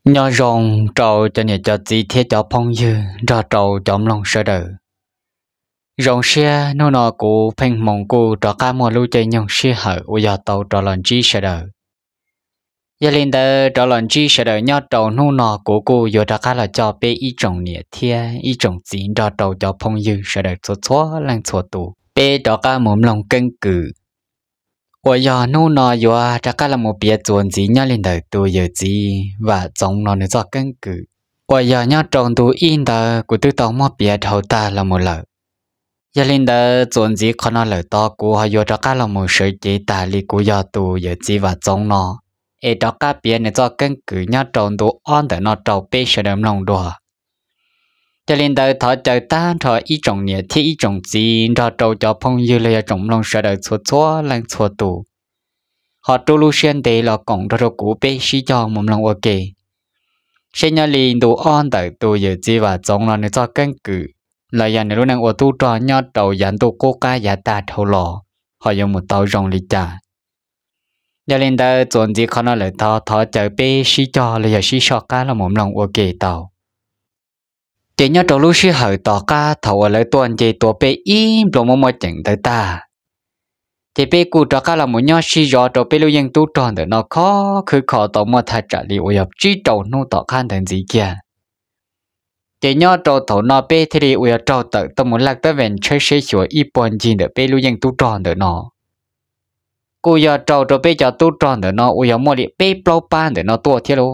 Nyob zoo rau cov niam cov txiv thiab cov phooj ywg nrog rau cov mloog sawv daws. Zoo siab hnub no kuv Pheej Hmoo kuj rov qab muaj lub caij nyoog sij hawm uas yog tau rov los ntsib sawv daws. Yog li ntawd rov los ntsib sawv daws nyob rau hnub no kuv kuj yuav rov qab los coj peb ib tsoom niam thiab ib tsoom txiv nrog rau cov phooj ywg sawv daws txhua txhua leej txhua tus peb rov qab mus mloog keeb kwm uas yog hnub no yuav rov qab los mus piav txuas ntxiv nyob li ntawm tus yawm txiv Vam Txoov no nws txoj keeb kwm uas yog nyob rau ntu ib ntawd kuv twb tau muab piav dhau tag los mus lawm. Yog li ntawd txuas ntxiv qhov no lawm tod kuv ho yuav rov qab los mus sawv cev tas li kuv yog tus yawm txiv Vam Txoov no, es rov qab piav nws txoj keeb kwm nyob rau ntu ob ntawm no rau peb sawv daws mloog dua. Yog li ntawd thov caw tag nrho ib tsoom niam thiab ib tsoom txiv nrog rau cov phooj ywg los yog tsoom mloog sawv daws txhua txhua leej txhua tus ho rub lub siab ntev los koom nrog rau kuv peb sib cog mus mloog ua ke, seb nyob li ntu ob ntawm tus yawm txiv Vam Txoov no nws txoj keeb kwm los yog nws lub neej ua tub rog nyob rau yav ntuj qub qab yav tag dhau los ho yuav mus tau zoo li cas. Yog li ntawd txuas ntxiv qhov no lawm tod thov caw peb sib cog los yog sib soj qab los mus mloog ua ke tau. Ces nyob rau lub sij hawm tom qab thaum uas lawv tuaj nce tua peb ib nplua muaj muaj ceem ntawd tag, ces peb kuj rov qab los mus nyob sib zov rau peb lub yeej tub rog ntawm no khov khwb kho tau muaj thaj tsam li uas yog tsib rau hnub tom qab ntawd ntxiv kiag. Ces nyob rau thaum no peb thiaj li uas yog raug tawm tuaj mus laj teeb vees tshawb seb xyuas ib puag ncig ntawm peb lub yeej tub rog ntawm no. Kuj yog raug rau peb cov tub rog ntawm no uas yog muaj li peb plaub pab ntawm no tuaj thiab lauj.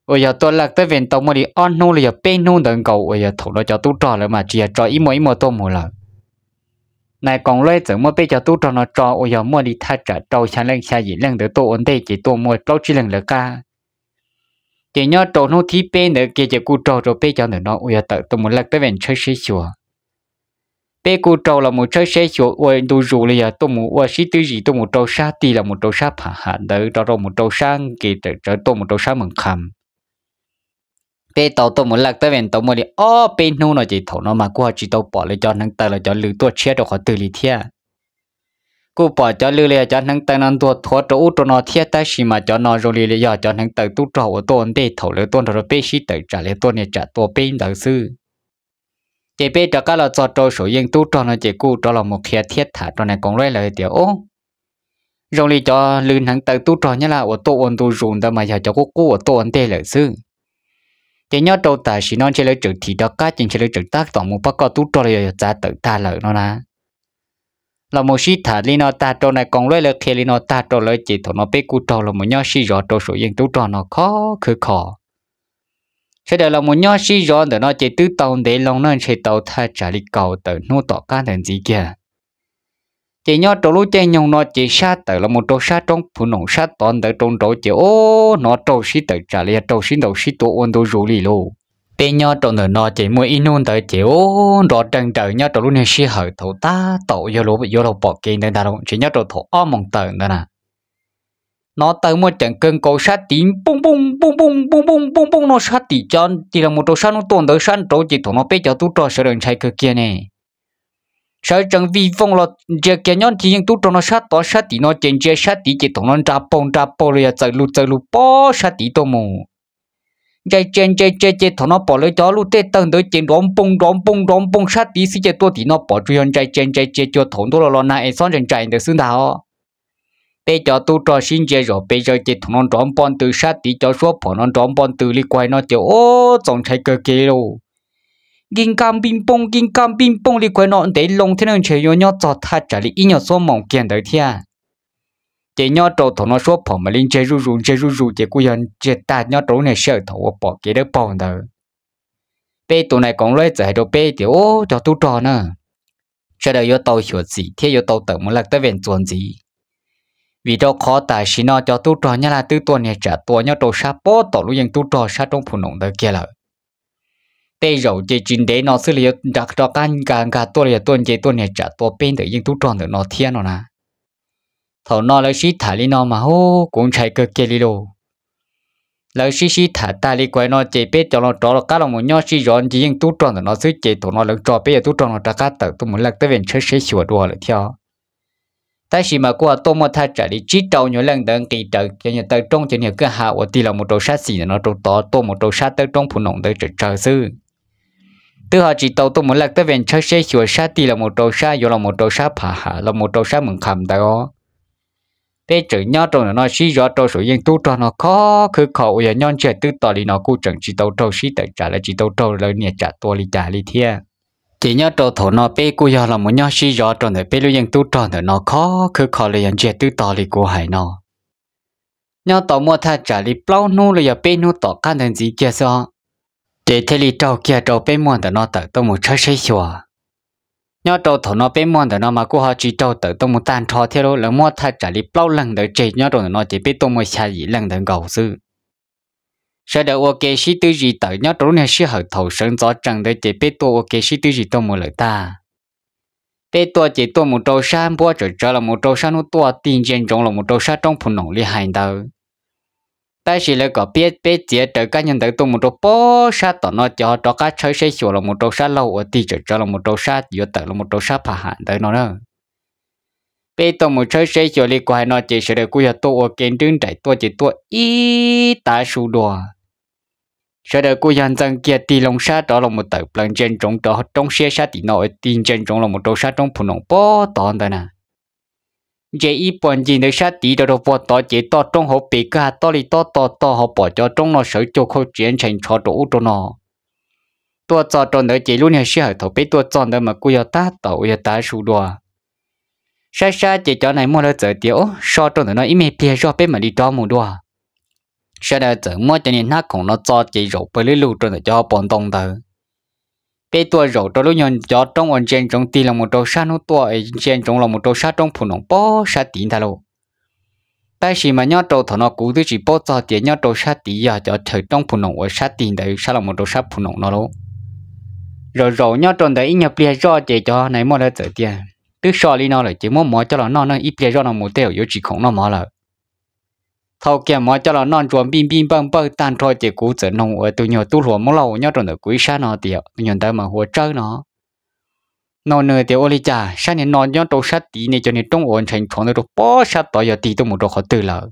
Uas yog tuaj laj teeb vees tau muaj li ob hnub los yog peb hnub ntawd nkaus uas yog thaum no cov tub rog lawv mas tsis yog tso ib muaj ib muaj tuaj mus lawm. Nais koom luj txawm muab peb cov tub rog no tso uas yog muaj li thaj tsam rau xya leej xya yim leej ntawd tuaj ua ntej ces tuaj muaj plaub tsib leeg lawv qab. Ces nyob rau hnub thib peb ntawd kiag ces kuj raug rau peb cov ntawm no uas yog tawm tuaj mus laj teeb vees tshawb seb xyuas. Peb kuj raug los mus tshawb seb xyuas ua ntu zus los yog tuaj mus ua sib twb zis tuaj mus rau sab tig los mus rau sab Pham Ham ntawd rau rau mus rau sab Nkees Tawm Tsawv tuaj mus rau sab Mees Kham. Peb tau tuaj mus laj teeb vees tau muaj li ob peb hnub no ces thaum no mas kuj ho tsis tau pom lawv cov hneev taw los cov lw tuaj tshiab rau qhov twg li thiab. Kuj pom cov lw los yog cov hneev taw no ntuag thuav rau ub rau no thiab tab sis mas cov no zoo li yog cov hneev taw tub rog uas tuaj ua ntej thaum lawv tuaj nrog rau peb sib tawm tsam li tuaj niag tsam tua peb ntawd xwb. Ces peb rov qab los txog rau saum yeej tub rog no ces kuj rov los mus qhia thiab tham rau nais koom luj lawv tias, Ob, zoo li cov lw hneev taw tub rog Nyab Laj uas tuaj ua ntu zus ntawd mas yog cov qub qub uas tuaj ua ntej lawm xwb. Ces nyob rau tam sim no ntshe lawv tseem thim rov qab ces ntshe lawv tseem tab tom mus pab koj tub rog los yog txav tawm tag lawm no na. Los mus sib tham li no tag rau nais koom luj lawv qhia li no tag rau lawv ces thaum no peb kuj raug los mus nyob sib zov rau saum yeej tub rog no khov khwb kho. Sawv daws los mus nyob sib zov ntawm no ces twb tau ntev loo na ntshe tau thaj tsam li kaum tawm hnub tom qab ntawd ntxiv kiag. Ces nyob rau lub caij nyoog no ces sab tawm los mus rau sab roob Phu Noom sab tod ntawd rau nraud ces ub hnov raug sib tawm tsam los yog raug sib ntaus sib tua ua ntu zus li lauj. Peb nyob rau ntawm no ces muaj ib hnub ntawd ces ub nrov nreeg nraws nyob rau lub niag sij hawm thaum tab tom yuav luag pom kev ntawd ntag lauj, ntshe nyob rau thaum ob moos tawm ntawd na. Hnov taw muaj ceem kawg nkaus sab tid npooj npooj npooj npooj npooj npooj npooj no sab tim cov tig los mus rau sab hnub tuaj ntawd sab nraud ces thaum no peb cov tub rog sawv daws ntshai kawg kiag ne. Sawv tsees vij vooj los ntsia kiag nyob ncig yeej tub rog no sab tod sab tim no ces ntsia sab tid ces thaum no nra paug nra paug los yog txawm lug txawm lug pob sab tid tuaj mus. Ntsais tsia ntsais tsia ces thaum no pom lawv cov luj tej tawg ntawd ces nrov npoog nrov npoog nrov npoog sab tid xwb ces tuaj tim no pom tsuas yog ntsais tsia ntsais tsia cuag thaum ntuj los los nag es xob ntsais ntsais ntawd xwb ntag os. Peb cov tub rog sib ntsia zom pes zaws ces thaum no nrov npo ntws sab tid cov suab phom no nrov npo ntws li kuv hais no ces ub txaus ntshai kawg kiag li lauj. Nkig nkag npij npooj nkig nkag npij npooj li kuv hais no ntev loo thiab na ntshe yuav nyob txog thaj tsam li ib nyuag xuab moos kiag ntawd thiab. Ces nyob rau thaum no suab phom mam li ntsiag zuj zus ntsiag zuj zus ces kuj yog ntsiag tag nyob rau lub niag sij hawm thaum uas pom kev dawb paug ntawd. Peb tus nais koom luj txawm hais rau peb tias ub cov tub rog na, sawv daws yuav tau xyuam xim thiab yuav tau tawm mus laj teeb vees txuas ntxiv, vim rau qhov tam sim no cov tub rog Nyab Laj twb tuaj niag tsam tua nyob rau sab pob tom lub yeej tub rog sab roob Phu Noom ntawd kiag lawm. Tej zaum ces tsis ntev no xwb li yuav rov qab nkag nkag tuaj los yog tuaj nce tuaj niag tsam tua peb ntawm yeej tub rog ntawm no thiab no na. Thaum no lawv sib tham li no mas ub kuv ntshai kawg kiag li lauj. Lawv sib sib tham tag li kuv hais no ces peb cov los rov qab los mus nyob sib zov ncig yeej tub rog ntawm no xwb ces thaum no lawv tso peb cov tub rog no rov qab tawm tuaj mus laj teeb vees tshawb seb xyuas dua lawm thiab. Tab sis mas kuj ho tuaj muaj thaj tsam li tsib rau nyuag leej ntawd nqis raws cov nyuag taw roob cov niag kwj ha uas tig los mus rau sab xis ntawm no rau tod tuaj mus rau sab tawb roob Phu Noom ntawd tsawm tsawg xwb. Twb ho tsis tau tuaj mus laj tab ve ntshawb seb xyuas sab tig los mus rau sab yuav los mus rau sab Phas Ham los mus rau sab Mws Qham ntawd os. Peb tseem nyob rau ntawm no sib zov rau saum yeej tub rog no khov khwb kho uas yog nyob ntsiag twb to li no kuj tseem tsis tau raug sib tawm tsam lawv tsis tau raug lawv niam tsam tua li cas li thiab. Ces nyob rau thaum no peb kuj yog los mus nyob sib zov rau ntawm peb lub yeej tub rog ntawm no khov khwb kho los yog ntsiag twb to li kuv hais no. Nyob tau muaj thaj tsam li plaub hnub los yog peb hnub tom qab ntawd ntxiv kiag xwb os, ces thiaj li raug kiag rau peb muaj ntawm no tawm tuaj mus tshawb saib xyuas. Nyob rau thaum no peb muaj ntawm no mas kuj ho tsis raug tawm tuaj mus tag nrho thiab lauj, lawv muab thaj tsam li plaub leeg ntawd tseg nyob rau ntawm no ces peb tuaj muaj xya yim leej ntawd nkaus xwb. Sawv daws ua ke sib twb zis tawm nyob rau lub niag sij hawm thaum sawv ntxov tsees ntawd ces peb tuaj ua ke sib twb zis tuaj mus lawm tag. Peb tuaj ces tuaj mus rau sab npuab tsawm tsawv los mus rau sab hnub tuaj tig ntsia ntsoov los mus rau sab roob Phu Noom li hais ntawd. Tab sis lawv kom peb txiav raws kab nyuag ntawd tuaj mus rau pob sab tom no ces ho rov qab tshawb saib xyuas los mus rau sab laug uas tig tsawm tsawv los mus rau sab yuav tawm los mus rau sab Phas Ham ntawd no na. Peb tuaj mus tshawb saib xyuas li kuv hais no ces sawv daws kuj yog tuaj ua ke nrwb nraim tuaj ces tuaj ib tav su dua. Sawv daws kuj yog ntxeev kiag tig loo sab rov los mus tawm plaws ntsia ntsoov rau roob siab sab tim no uas tig ntsia ntsoov los mus rau sab roob Phu Noom pob tod ntawd na. Ntsia ib puag ncig ntawd sab tid rau rau puag tod ces toj roob hauv pes kaj tob li tob to to ho pom cov roob no sawv cuag khauj tsiav ntshai ntsho rau ub rau no. Tuaj txog rau ntawd ces lub niag sij hawm thaum peb tuaj txog ntawd mas kuj yog tab tom uas yog tav su dua. Saib saib ces cov nais muag lawv txawm tias, Ub, so rau ntawm no ib me pliag zoj peb mam li rov mus dua. Sawv daws txawm muab cov niag hnab khoom no txo ces zaum pawg lug lug rau ntawm cov hauv paus ntoo ntawd. Peb tuaj zaum rau lub nyuag cov roob uas ntsia ntsoov tig los mus rau sab hnub tuaj, ntsia ntsoov los mus rau sab roob Phu Noom pob sab tid ntag lauj. Tab sis mas nyob rau thaum no kuv twb tsis paub txog tias nyob rau sab tid yog cov chaw roob Phu Noom uas sab tig ntawd sab los mus rau sab Phu Noom no lauj. Zaum zaum nyob rau ntawd ib nyuag pliag zoj ces cov nais muag lawv txawm tias, Twb so li no lawm ces muab mov coj los noj ne, ib pliag zoj no mus tej zaum yuav tsis khoom noj mov lawm. Thau kiag mov coj los noj ntsuas npij npij npawj npawj tag nrho ces kuv txawm noog uas tus nyuag tub hluas Hmoob Lauj nyob rau ntawm kuv ib sab no tias, tus nyuag ntawd mas hu ua Tsawb no. Noog nws tias, Ua li cas sab niag no nyob rau sab tid ne, cov niag roob uas ntshai ntshov ntawd rau pob sab tod yog tig tuaj mus rau qhov twg lawm?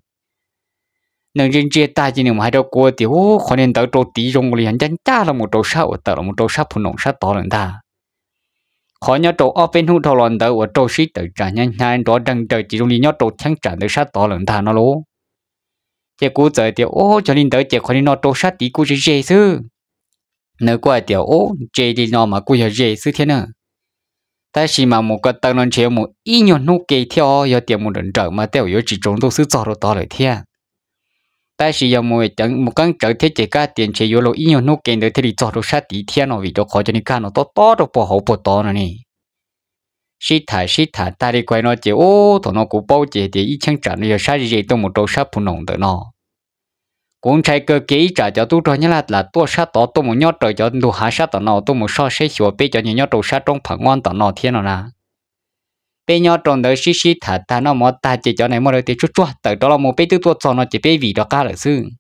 Nws ntsia ntsia tag ces nws mam hais rau kuv tias, Ub, qhov niag ntawd rau tid zoo li yog ncaj ncaj los mus rau sab uas tawm los mus rau sab Phu Noom sab tod lawm ntag. Qhov nyob rau ob peb hnub dhau los ntawd uas raug sib tawm tsam hnyav hnyav nrov nreeg nrees ces zoo li nyob rau cheeb tsam ntawd sab tod lawm ntag no lauj. Ces kuv txawm tias, Ub, yog li ntawd ces qhov niag no rau sab tid kuj ze ze xwb. Nws kuj hais tias, Ub, ze li no mas kuj yog ze xwb thiab na. Tab sis mas mus ko taw no ntshe yuav mus ib nyuag hnub ke thiab os, yog tias mus nrawm nrawm mas tej zaum yuav tsis tsaus ntuj xwb txog rau tod lawm thiab. Tab sis yog mus qeeb tsawv thiab ces kab tias ntshe yuav luag ib nyuag hnub ke ntawd thiaj li txog rau sab tid thiab no vim rau qhov cov niag kaj no tob tob rau puag hauv puag tod no ne. Sib tham sib tham tag li kuv hais no ces ub thaum no kuv paub ces tias ib cheeb tsam no yog sab ze tuaj mus rau sab Phu Noom ntawm no. Kuv ntshai kawg kiag ib tsam cov tub rog Nyab Laj lam tuaj sab tod tuaj mus nyob raws cov ntug hav sab tom no tuaj mus soj seb xyuas peb cov niag nyob rau sab roob Pham Ngob tom no thiab no na. Peb nyob rau ntawd sib sib tham tag noj mov tag ces cov nais muaj lawv tias, Tsuag tsuag, tawm rov los mus, peb twb tuaj txog no ces peb vim rov qab lawm xwb.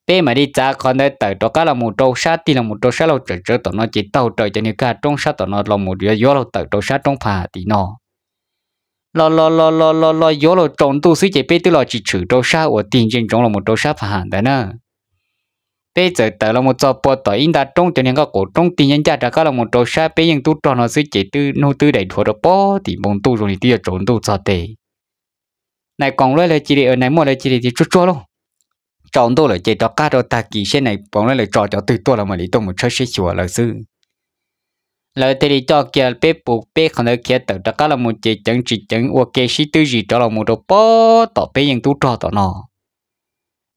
Peb mam li txav qhov ntawd tawm rov qab los mus rau sab tig los mus rau sab laug tsawm tsawv tom no ces taug raws cov niag kaj roob sab tom no los mus yuav yuav luag tawm rau sab roob Pham Ham tim no. Los los los los los los yuav luag tsaus ntuj xwb ces peb twb los tsis tshwm rau sab uas tig ntsia ntsoov los mus rau sab Pham Ham ntawd na. Peb txawm tawm los mus txog puag tom ib nta roob cov niag nqaj qaum roob tig ncaj ncaj rov qab los mus rau sab peb yeej tub rog no xwb ces twb hnub twb daim dhuav rau puag tim npoo ntuj zoo li twb yuav tsaus ntuj txog tes. Nais koom lawv cia li, nais muaj lawv cia li tias, Tsuag tsuag lauj, tsaus ntuj lawm ces rov qab rau tag kis seb nais koom lawv tso cov twg tuaj los mam li tuaj mus tshawb seb xyuas lawv xwb. Lawv thiaj li coj kiag peb pus peb qhov ntawd khiav tawm rov qab los mus ces ceev tsis ceev ua ke sib twb zis rov los mus rau puag tom peb yeej tub rog tom no.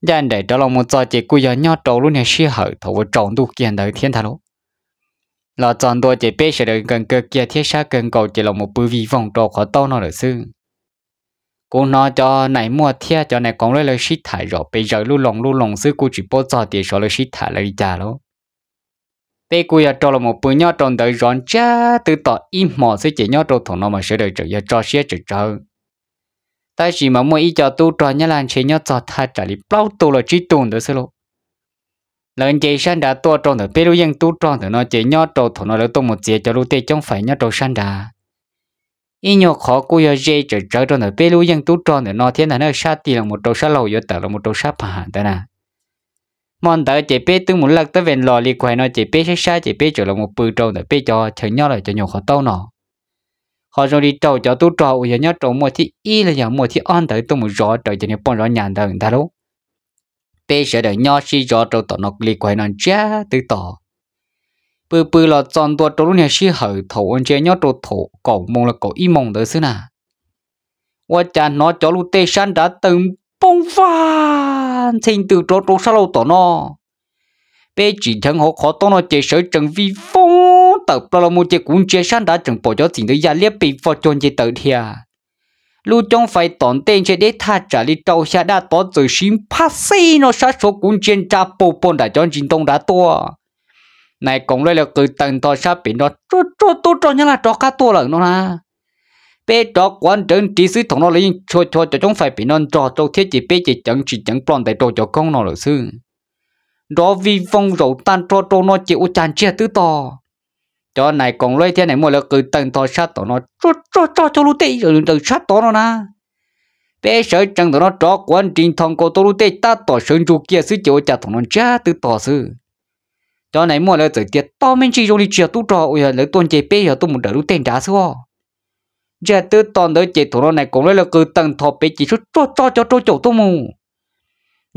Ncaj nraim rov los mus txog ces kuj yog nyob rau lub niag sij hawm thaum uas tsaus ntuj kiag ntawd thiab ntag lauj. Los txog ntua ces peb sawv daws nkees kawg kiag thiab sab kawg nkaus ces los mus pw vij voog rau qhov taub no lawm xwb. Kuv hnov cov nais muaj thiab cov nais koom lawv sib tham zom pes zaws lub loo lub loo xwb kuj tsis paub txog tias xyov lawv sib tham lawv li cas lauj. Peb kuj yog raug los mus pw nyob rau ntawd zov ntsiag twb to ib hmos xwb ces nyob rau thaum no mas sawv daws tseem yog tso siab tsawm tsawv. Tab sis mas muaj ib co tub rog Nyab Laj ntshe nyob txog thaj tsam li plaub tug los tsib tug ntawd xwb lauj. Lawv nce sab nrad tuaj rau ntawm peb lub yeej tub rog ntawm no ces nyob rau thaum no lawv tuaj mus txiav cov lub tej coob fais nyob rau sab nrad. Ib nyuag qhov kuj yog ze tsawm tsawv rau ntawm peb lub yeej tub rog ntawm no thiab ntag na, sab tig los mus rau sab laug yuav tawm los mus rau sab phab hav ntawd na. Hmo ntawd ces peb twb mus laj tab ves los li kuv hais no ces peb saib saib ces peb txawm los mus pw rau ntawm peb cov chaw nyob los cov nyuag qhov taub no. Ho zoo li raug cov tub rog uas yog nyob rau muaj thib ib los yog muaj thib ob ntawd tuaj mus zov raws cov niag poj zov nyas ntawd ntag lauj. Peb sawv daws nyob sib zov rau tom no li kuv hais no ntsiag twb to. Pw pw los txog ntua rau lub niag sij hawm thaum uas ntsia nyob rau thaum kaum moos los kaum ib moos ntawd xwb na, ua cas hnov cov luj tej sab nrad tawg npoo vaj ntxhe ntws rov rau sab laug tom no. Peb tsim dheev hauv qhov taub no ces sawv tsees vij voog tawm plaws los mus ces kuv ntsia sab nrad tseem pom cov txim ntawd ya liab pes vog cuag nce taw dhia. Lub coob fais tom ntej ntshe deb thaj tsam li rau xya daj tod txawm siv phab xij no sab saud kuv ntsia ntsa paug puag nram cov ntsis ntoo nrad tuaj. Nais koom lawv qw tawg ntho sab pem no, tsuag tsuag tub rog Nyab Laj rov qab tuaj lawm no na. Peb rov quav nrawv nriv xwb thaum no lawv yeej chua chua cov coob fais pem no nrog rau thiab ces peb ces ceev tsis ceev ploj ntais rau cov koob no lawm xwb. Nrov vij voog zaum tag nrho rau no ces ua cas ntsiag twb to. Cov nais koom lawv thiab nais muaj lawv qw tawg ntho sab tom no, tsuag tsuag tso cov luj tej ntawm sab tod no na. Peb sawv tsees ntawm no rov quav nris nthos nkaus tau luj tej tab tom sawv ntsug kiag xwb ces ua cas thaum no ntsiag twb to xwb. Cov nais muaj lawv txawm tias, tau me ntsis zoo li tsis yog tub rog uas yog lawv tuaj nce peb, yog tuaj mus dawm luj tej nrad xwb os. Ntsiag twb to ntawd ces thaum no nais koom lawv qw tawg ntho pem ces tsuag tsuag tso cov rau caum tuaj mus.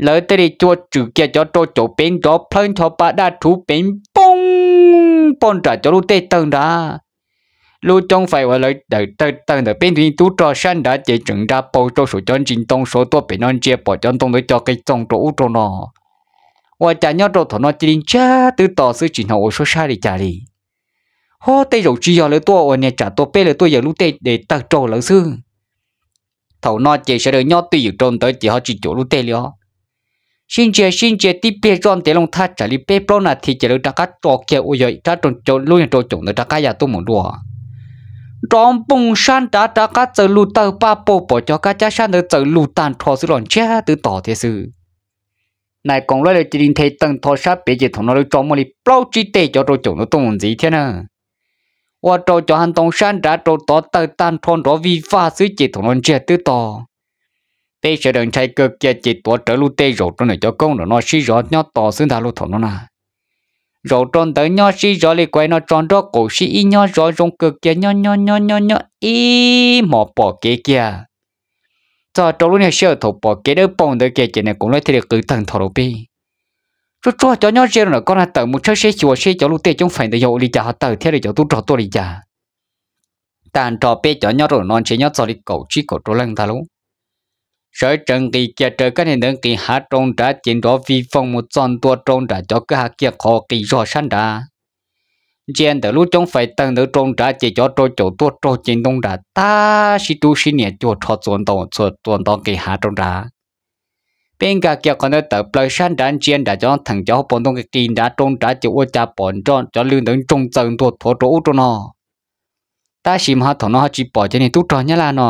Lawv thiaj li cua tswm kiag cov rau caum pem nrov plhawv ncho pa daj rhuv pem npoo poj nram cov luj tej tawg nrad. Lub coob fais uas lawv dawm tawg tawg ntawm peb ntug yeej tub rog sab nrad ces tseem nra paug rau saum cov ntsis ntoo saud tuaj pem no ntsia pom cov ntoo ntawd co qi txoog rau ub rau no. Ua cas nyob rau thaum no cia li ntsiag twb to xwb tsis hnov ua suab sab li cas li. Ho tej zaum tsis yog lawv tuaj ua niag tsam tua peb, lawv tuaj yawm luj tej de tawg rau lawv xwb. Thaum no ces sawv daws nyob twj ywm rau ntawd ces ho tsis caum luj tej li os. Sib ntsia sib ntsia tib pliag zoj ntev loo thaj tsam li peb plaub nas this ces lawv rov qab tso kiag uas yog rab rau lub niag rau caum ntawd rov qab ya tuaj mus dua. Nrov npoog sab nrad rov qab txawm lug tawg paj paug pom cov kab cab sab ntawd txawm lug tag nrho xwb los ntsiag twb to thiab xwb. Nais koom lawv cia li nthe tawg ntho sab pem ces thaum no lawv tso muaj li plaub tsib teg cov rau caum ntawd tuaj mus ntxiv thiab na. Ua rau cov hav ntoo sab nrad rau tod tawg tag nrho nrov vij vaj xwb ces thaum no ntsiag twb to. Peb sawv daws ntshai kawg kiag ces tuav rawv luj tej zaum rau ntawm cov koob nram no sib zov nyob tos xwb ntag lauj thaum no na. Zaum rau ntawd nyob sib zov li kuv hais no tso nraub qaum sib ib nyob zov zoo kawg kiag nyob nyob nyob nyob nyob ib hmos pom kev kiag. Txog rau lub niag sij hawm thaum pom kev dawb paug ntawd kiag ces nais koom lawv thiaj li qw tawg ntho rau peb, tsuag tsuag cov nyob ze rau ntawm ko na, tawm mus tshawb saib xyuas seb cov luj tej coob fais ntawd yog ua li cas ho tawg thiab lawv cov tub rog tuaj li cas. Tag nrho peb cov nyob rau no ntshe nyob txog li kaum tsib kaum rau leej ntag lauj. Sawv tsees nqis kiag raws kab niag ntawd nqis hav rau nrad ces nrov vij voog mus txog ntua rau nram cov kwj ha kiag qhov qis zog sab nrad. Ntsia ntawm lub coob fais tawg ntawd rau nrad ces cov rau caum tuaj raug ces ntoo nram tag sib rub sib nias cuag rho txuas ntau txuas ntov nqis hav rau nrad. Peb nkag kiag qhov ntawd tawm plaws sab nrad ntsia nram cov theem cov hauv paus ntoo qis nrad rau nrad ces ua cas pom nroj cov lw ntawd ntsoog txaws ntuag thuav rau ub rau no. Tab sis mas thaum no ho tsis pom cov niag tub rog Nyab Laj no.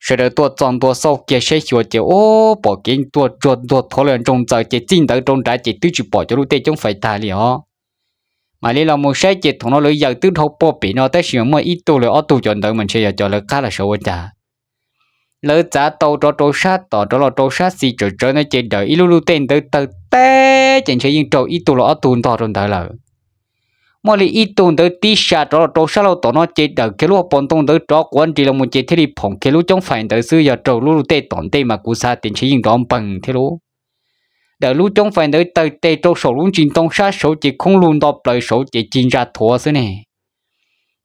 Sawv daws tuaj txog ntua xauj kiag saib xyuas ces ub pom kev tuaj tsuag ntuag thuav lawm ntsoog txaws ces txij ntawd rau nrad ces twb tsis pom cov luj tej coob fais tag li os. Mam li los mus saib ces thaum no lawv yawm twb dhau puag pem no tab sis mas muaj ib tug lawv ob tug cov ntawd mas ntshe yog cov lawv qab los sav ua cas. Lawv txav tau rov rau sab tom rov los rau sab xis tsawm tsawv ntawd ces dawm ib lub luj tej ntawd tawg teb ces ntshe yeej raug ib tug los ob tug ntog rau ntawd lawm. Muaj li ib tug ntawd tib sa rov los rau sab laug tom no ces dawm kiag lub hauv paus ntoo ntawd rov quav nris los mus ces thiaj li phoom kiag lub coob fais ntawd xwb, yog raug lub luj tej tom ntej mas kuv xav tias ntshe yeej nrov npeeg thiab lauj. Dawm lub coob fais ntawd tawg tes rau saum lub ntsis ntoo sab saud ces khoob lug nto plaws saud ces cig ntsa thuav xwb ne.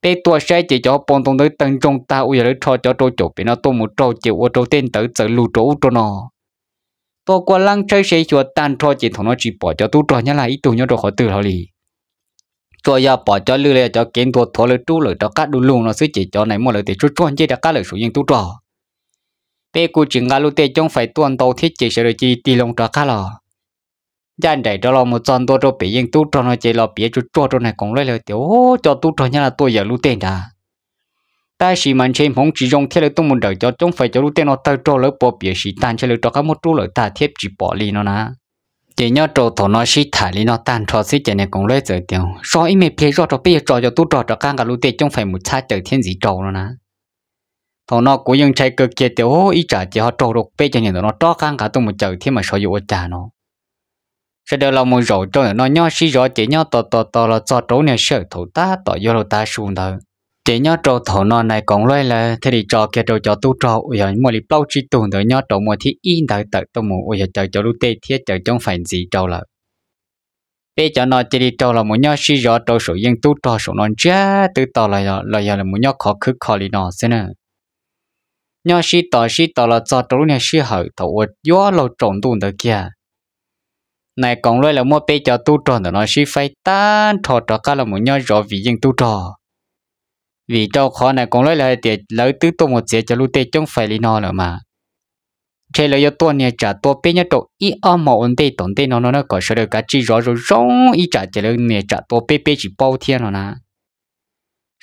Peb tuaj saib ces cov hauv paus ntoo ntawd tawg ntsoog tag uas yog lawv rho cov rau caum pem no tuaj mus raug ces ua rau tej ntawd txawm lug rau ub rau no. Tuaj kuaj leeb tshawb saib xyuas tag nrho ces thaum no tsis pom cov tub rog Nyab Laj ib tug nyob rau qhov twg hlo li. Tsuas yog pom cov lw los yog cov kev ntuag thuav lawv rub lawm rov qab du lug no xwb ces cov nais muaj lawv tias tsuag tsuag nce rov qab lawm saum yeej tub rog. Peb kuj tsis nqa luj tej coob fais tuaj ntau thiab ces sawv daws cia li tig loo rov qab los. Ncaj nraim rov los mus txog ntua rau pem yeej tub rog no ces los piav tsuag tsuag rau nais koom lawv tias, Ub, cov tub rog Nyab Laj tuaj yawm luj tej nrad. Tab sis mas ntshe hmoov tsis zoo thiab lawv tuaj mus dawm cov coob fais cov luj tej no tawg raug lawv puas piam sim tag ntshe lawv rov qab muab rub lawm tag thiab tsis pom li no na. Ces nyob rau thaum no sib tham li no tag nrho xwb ces nais koom luab txawm tias, Zog ib me pliag zoj rau peb yuav tso cov tub rog rov qab nqa lub tej coob fais mus txhab caws thiab ntxiv rau no na. Thaum no kuv yeej ntshai kawg kiag tias, Ub, ib tsam ces ho raug rau peb cov niag ntawm no rov qab nqa tuaj mus caws thiab mas xyov yuav ua cas no. Sawv daws los mus zaum rau ntawm no nyob sib zov ces nyob tos tos tos los txog rau lub niag sij hawm thaum tab tom yuav luag tav su ntawd, ces nyob rau thaum no nais koom luab lawv thiaj li tso kiag rau cov tub rog uas yog muaj li plaub tsib tug ntawd nyob rau muaj thib ib ntawd tawm tuaj mus uas yog caws cov lub tej thiab caws coob fais ntxiv rau lawm. Peb cov no cia li raug los mus nyob sib zov rau saum yeej tub rog saum no ntsiag twb to los yog los mus nyob khov khwb kho li no xwb na. Nyob sib tos sib tos los txog rau lub niag sij hawm thaum uas yuav luag tsaus ntuj ntawd kiag, nais koom luab lawv muab peb cov tub rog ntawm no sib faib tag nrho rov qab los mus nyob zov vim yeej tub rog. Vim rau qhov nais koom luab lawv hais tias lawv twb tuaj mus txiav cov lub tej coob fais li no lawm mas ntshe lawv yuav tuaj niag tsam tua peb nyob rau ib ob hmo ua ntej tom ntej no no na kom sawv daws kav tsij zov zoo zoo ib tsam ces lawv niag tsam tua peb peb tsis paub thiab no na.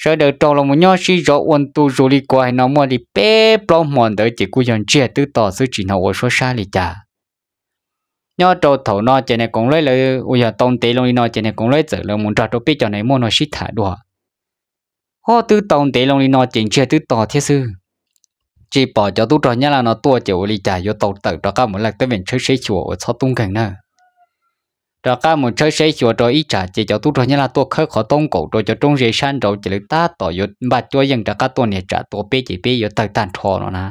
Sawv daws raug los mus nyob sib zov ua ntu zus li kuv hais no muaj li peb plaub hmo ntawd ces kuj yog ntsiag twb to xwb tsis hnov ua suab sab li cas. Nyob rau thaum no ces nais koom luab lawv uas yog tau ntev loo li no ces nais koom luab txawm lawv mus nrog rau peb cov nais muaj no sib tham dua, Ho twb tau ntev loo li no ces ntsiag twb to thiab xwb, tsis pom cov tub rog nyab laj no tuaj ces ua li cas yuav tau tawm rov qab mus laj teeb veem tshawb seb xyuas ua txhob tub nkeeg na. Rov qab mus tshawb seb xyuas rau ib tsam ces cov tub rog nyab laj tuaj khawb qhov taub nkaus rau cov roob ze sab nraud ces lawv tab tom yuav npaj cuab yeej rov qab tuaj niag tsam tua peb ces peb yuav tawg tag nrho no na.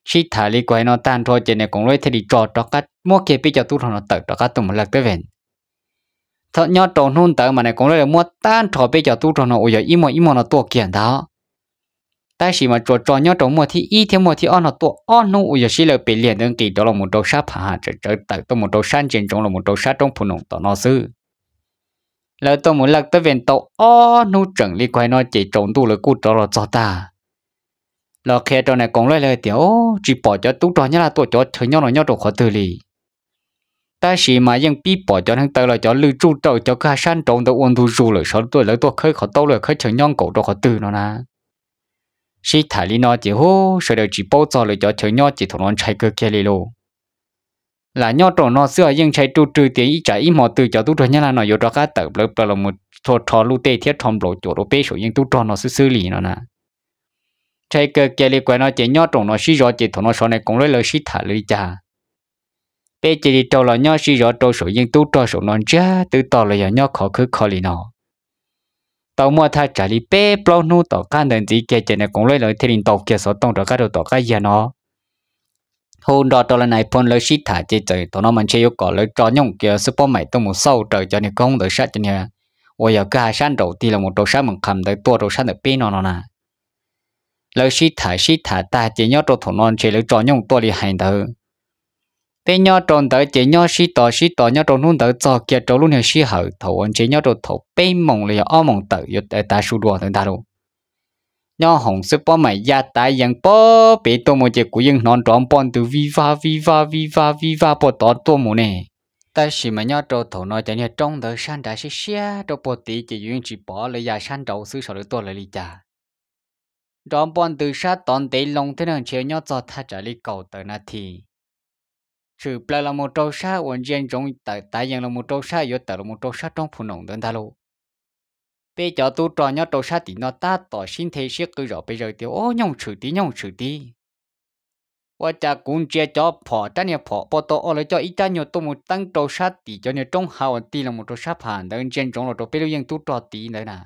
Sib tham li kuv hais no tag nrho ces nais koom luab thiaj li tso rov qab muab kiag peb cov tub rog no tawm rov qab tuaj mus laj teeb veem. Thaum nyob rau hnub ntawd mas nais koom luab lawv muab tag nrho peb cov tub rog no uas yog ib muag ib muag no tuaj kiag ntag. Tab sis mas tsuas tso nyob rau muaj thib ib thiab muaj thib ob no tuaj ob hnub uas yog sib lawv pes liag ntawd nqis rov los mus rau sab pham ham tsawm tsawv tawm tuaj mus rau sab ntsia ntsoov los mus rau sab roob Phu Noom tom no xwb. Lawv tuaj mus laj teeb veem tau ob hnub tseem li kuv hais no ces tsaus ntuj lawv kuj rov los txog tag, los qhia rau nais koom luab lawv tias, Tsis pom cov tub rog nyab laj tuaj cov chaw nyob no nyob rau qhov twg li. Tab sis mas yeej pib pom cov neev taw los cov lwj tsuj rau cov kwj ha sab nraud ntawd ua ntu zus lawm, sawv tuaj lawv tuaj khawb qhov taub lawm khawb chaw nyob nkaus rau qhov twg no na. Sib tham li no ces hu sawv daws tsis paub txog lawv cov chaw nyob ces thaum no ntshai kawg kiag li lauj. Lam nyob rau no xwb os yeej ntshai ruj rwg tias ib tsam ib hmo twg cov tub rog nyab laj no yuav rov qab tawm plawv plaws los mus rho lub tej thiab rho nplaum cuam rau peb saum yeej tub rog no xwb xwb li no na. Ntshai kawg kiag li kuv no ces nyob rau no sib zov ces thaum no xyov nais koom luab lawv sib tham li cas, peb cia li raug los nyob sib zov rau saum yeej tub rog saum no ntsiag twb to los yog nyob khov khwb kho li no. Tau muaj thaj tsam li peb plaub hnub tom qab ntawd ntxiv kiag ces nais koom luab lawv thiaj li ntaus kiag xov tooj rov qab rau tom qab yag no hu nrog rau lawv nais phoo lawv sib tham ces txawm thaum no mas ntshe yuav kom lawv tso nyooj kiag xwb pob maim tuaj mus xauj raws cov niag koob ntawd sab cov niag uas yog kwj ha sab nraum tig los mus rau sab mees qham ntawd tuaj rau sab ntawm peb no no na. Lawv sib tham sib tham tag ces nyob rau thaum no ntshe lawv tso nyooj tuaj li hais ntawd. Peb nyob rau ntawd ces nyob sib tos sib tos nyob rau hnub ntawd txog kiag rau lub niag sij hawm thaum uas ntshe nyob rau thaum peb moos los yog ob moos tawm yuav tav su dua ntawd ntag lauj. Nyob hoom xwb pob maim ya tav yees pob pem tuaj mus ces kuv yeej hnov nrov npoj ntws vij vaj vij vaj vij vaj vij vaj puag tod tuaj mus ne. Tab sis mas nyob rau thaum no cov niag roob ntawd sab nrad siab siab rau puag tid ces yus yeej tsis pom lawv ya sab nraud xwb saib lawv tuaj lawv li cas. Nrov npoj ntws sab tod ntev loo thiab ntshe nyob txog thaj tsam li kaum tawm nas this, tshwm plaws los mus rau sab uas ntsia ntsoov tawm tav yees los mus rau sab yuav tawm los mus rau sab roob Phu Noom ntawd ntag lauj. Peb cov tub rog nyob rau sab tim no tab tom sib nthe sib qw zom pes zaws tias, Ub, nyooj tshwm tid, nyooj tshwm tid. Ua cas kuv ntsia cov phom rab niag phom puag ta o lawv coj ib rab nyuag tuaj mus teeb rau sab tim cov niag roob hav uas tig los mus rau sab pham ntawd ntsia ntsoov los rau peb lub yeej tub rog tid ntawd na.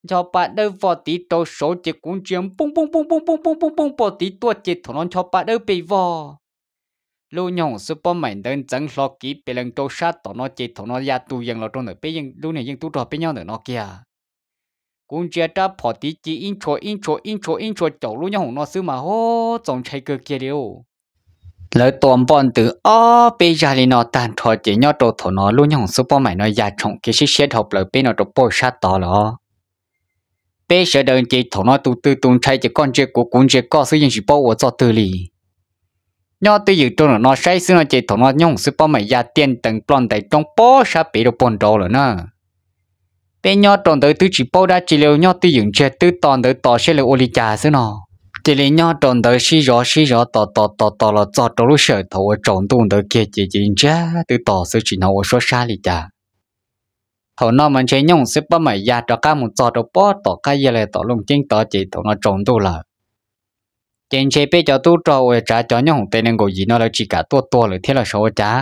Ncho pa dawb vog tid rau saud ces kuv ntsia npoob npoob npoob npoob npoob npoob npoob npoob puag tid tuaj ces thaum no ncho pa dawb pes vog. Lub nyooj xwb pob maim ntawd ntxeev hlo kiv pes lees rau sab tom no ces thaum no ya tus yees los rau ntawm peb lub niag yeej tub rog peb nyob ntawm no kiag. Kuv ntsia rab phom tid ci ib ntshua ib ntshua ib ntshua ib ntshua caum lub nyooj hoom no xwb mas ho txaus ntshai kawg kiag li lauj. Lawv tua npoj ntws ob peb zag li no tag nrho ces nyob rau thaum no lub nyooj xwb pob maim no ya tshoom kiag siab siab dhau plaws peb no rau puag sab tod lawm. Peb sawv daws ces thaum no tus twg tus ntshai ces koj ntsia kuv kuv ntsia koj xwb yeej tsis paub ua txoj twg li. Nyob twj ywm rau ntawm no saib xwb no ces thaum no nyooj xwb pob maim ya tiaj ntees ploj ntais roob pob sab pem rau puag nraud lawm na. Peb nyob rau ntawd twb tsis paub dab tsi li, nyob twj ywm ntsiag twb to ntawd tos saib lawv ua li cas xwb no. Cia li nyob rau ntawd sib zov sib zov tos tos tos tos los txog rau lub sij hawm thaum uas tsaus ntuj ntawd kiag ces cia li ntsiag twb to xwb tsis hnov ua suab sab li cas. Thaum no mas ntshe nyooj xwb pab mam ya rov qab mus txog rau pob tom qab yaj li tom Looj Ceeb tod ces thaum no tsaus ntuj lawm. Ces ntshe peb cov tub rog uas tsav cov nyooj hoom tes nees nkaum yim no lawv tsis kam tuaj tua lawm thiab los sav ua cas.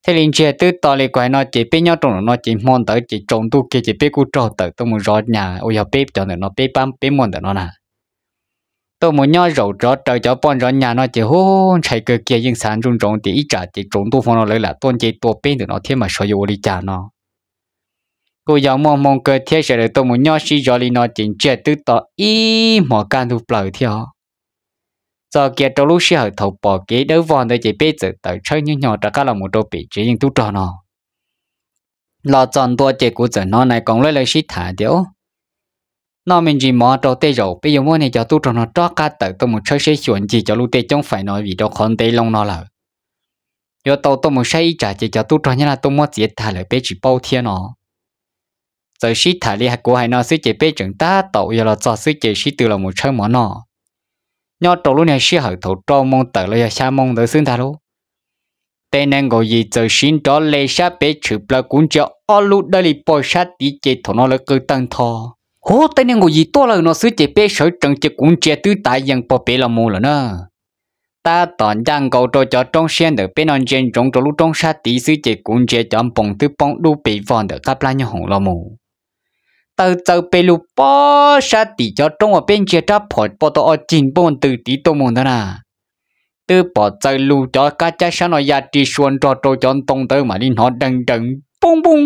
Thiaj li ntsiag twb to li kuv hais no ces peb nyob rau ntawm no ces hmo ntawd ces tsaus ntuj kiag ces peb kuj raug tawm tuaj mus zov nyas uas yog peb cov ntawm no peb pab peb muaj ntawm no na. Tuaj mus nyob zaum tsov raws cov poj ntxoov nyas no ces hu ntshai kawg kiag yeej xav ntsoov ntsoov tias ib tsam ces tsaus ntuj hmo no lawv lam tuaj nce tua peb ntawm no thiab mas xyov yuav ua li cas no. Kuj yog muaj hmoo kawg thiab sawv daws tuaj mus nyob sib zov li no ces ntsiag twb to ib hmos kaj ntug plaws thiab os. Txog kiag rau lub sij hawm thaum pom kev dawb vog ntawd ces peb txawm tawm tshawb nyob nyo rov qab los mus rau pem tsev yeej tub rog no. Los txog ntua ces kuv txawm hnov nais koom lawv sib tham tias, noj me ntsis mov rau tej zaum peb yuav muab nej cov tub rog no rov qab tawm tuaj mus tshawb saib xyuas ncig cov lub tej coob fais no vim rau qhov ntev loo no lawm. Yuav tau tuaj mus saib ib tsam ces cov tub rog Nyab Laj tuaj muab txiav tag lawm peb tsis paub thiab no. Txawm sib tham li kuv hais no xwb ces peb tseem tab tom uas yog los txog xwb ces sib tw los mus tshawb mov noj. Nyob rau lub niag sij hawm thaum rau moo tawm los yog xya moo ntawd xwb ntag lauj, tej nees nkaum yim txawm siv nrov li sab pem tshwm plaws kuv ntsia ob lub dawb li pog sab tid ces thaum no lawv qw tawg ntho, huv, tej nees nkaum yim tuaj lawm no xwb ces peb sawv tsees ces kuv ntsia twb tav yees pog pem los mus lawm na. Tab tom ncaj nkaus rau cov roob siab ntawm peb no ntsia ntsoov rau lub roob sab tid xwb ces kuv ntsia cov npoos twb poob dub pes vog ntawm qab plab nyob hoom los mus. Tawg txaws pes lug pob sab tim cov roob uas peb ntsia rab phom pov tau ob cig npuaj ntws tid tuaj mus ntawd na. Twb pom txaws lug cov kab cab sab no ya ri sua nrog rau cov ntoo ntawd mam li hnov dees dees npoo npoo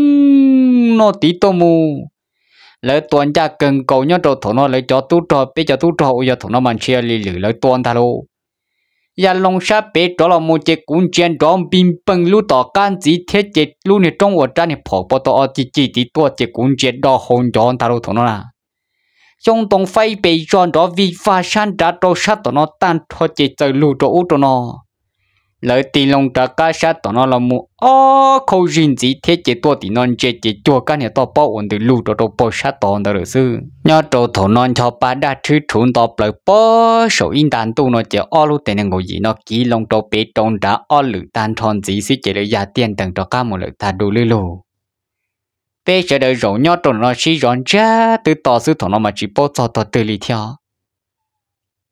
no tid tuaj mus. Lawv tua ncaj kawg nkaus nyob rau thaum no lawv cov tub rog peb cov tub rog uas yog thaum no mas ntshe li lwm lawv tua ntag lauj. Ya loo sab pem rov los mus ces kuv ntsia nrov npig npeeg lub tom qab ntxiv thiab ces lub niag roob uas rab niag phom pov tau ob cig cig tid tuaj ces kuv ntsia do hau ncov ntag lauj thaum no na. Xyoob ntoo faib pes zog nrov vij vag sab nrad rau sab tom no tag nrho ces txaws lug rau ub rau no. Lawv tig loo rov qab sab tom no los mus ob khau zig ntxiv thiab ces tuaj tim no ntsia ces cuag kab niag toj pob uas ntws lug rau rau pog sab tod ntawd lawm xwb. Nyob rau thaum no ncho pa daj rhwb rhuv nto plaws pob saum ib nta ntuj no ces ob lub tes nees nkaum yim no kiv loo rau pem rau nrad ob lwm tag nrho ntxiv xwb ces lawv ya tiaj ntees rov qab mus lawm tag du lwb lug. Peb sawv daws zaum nyob rau no sib zov ntsiag twb to xwb thaum no mas tsis paub txog tog twg li thiab.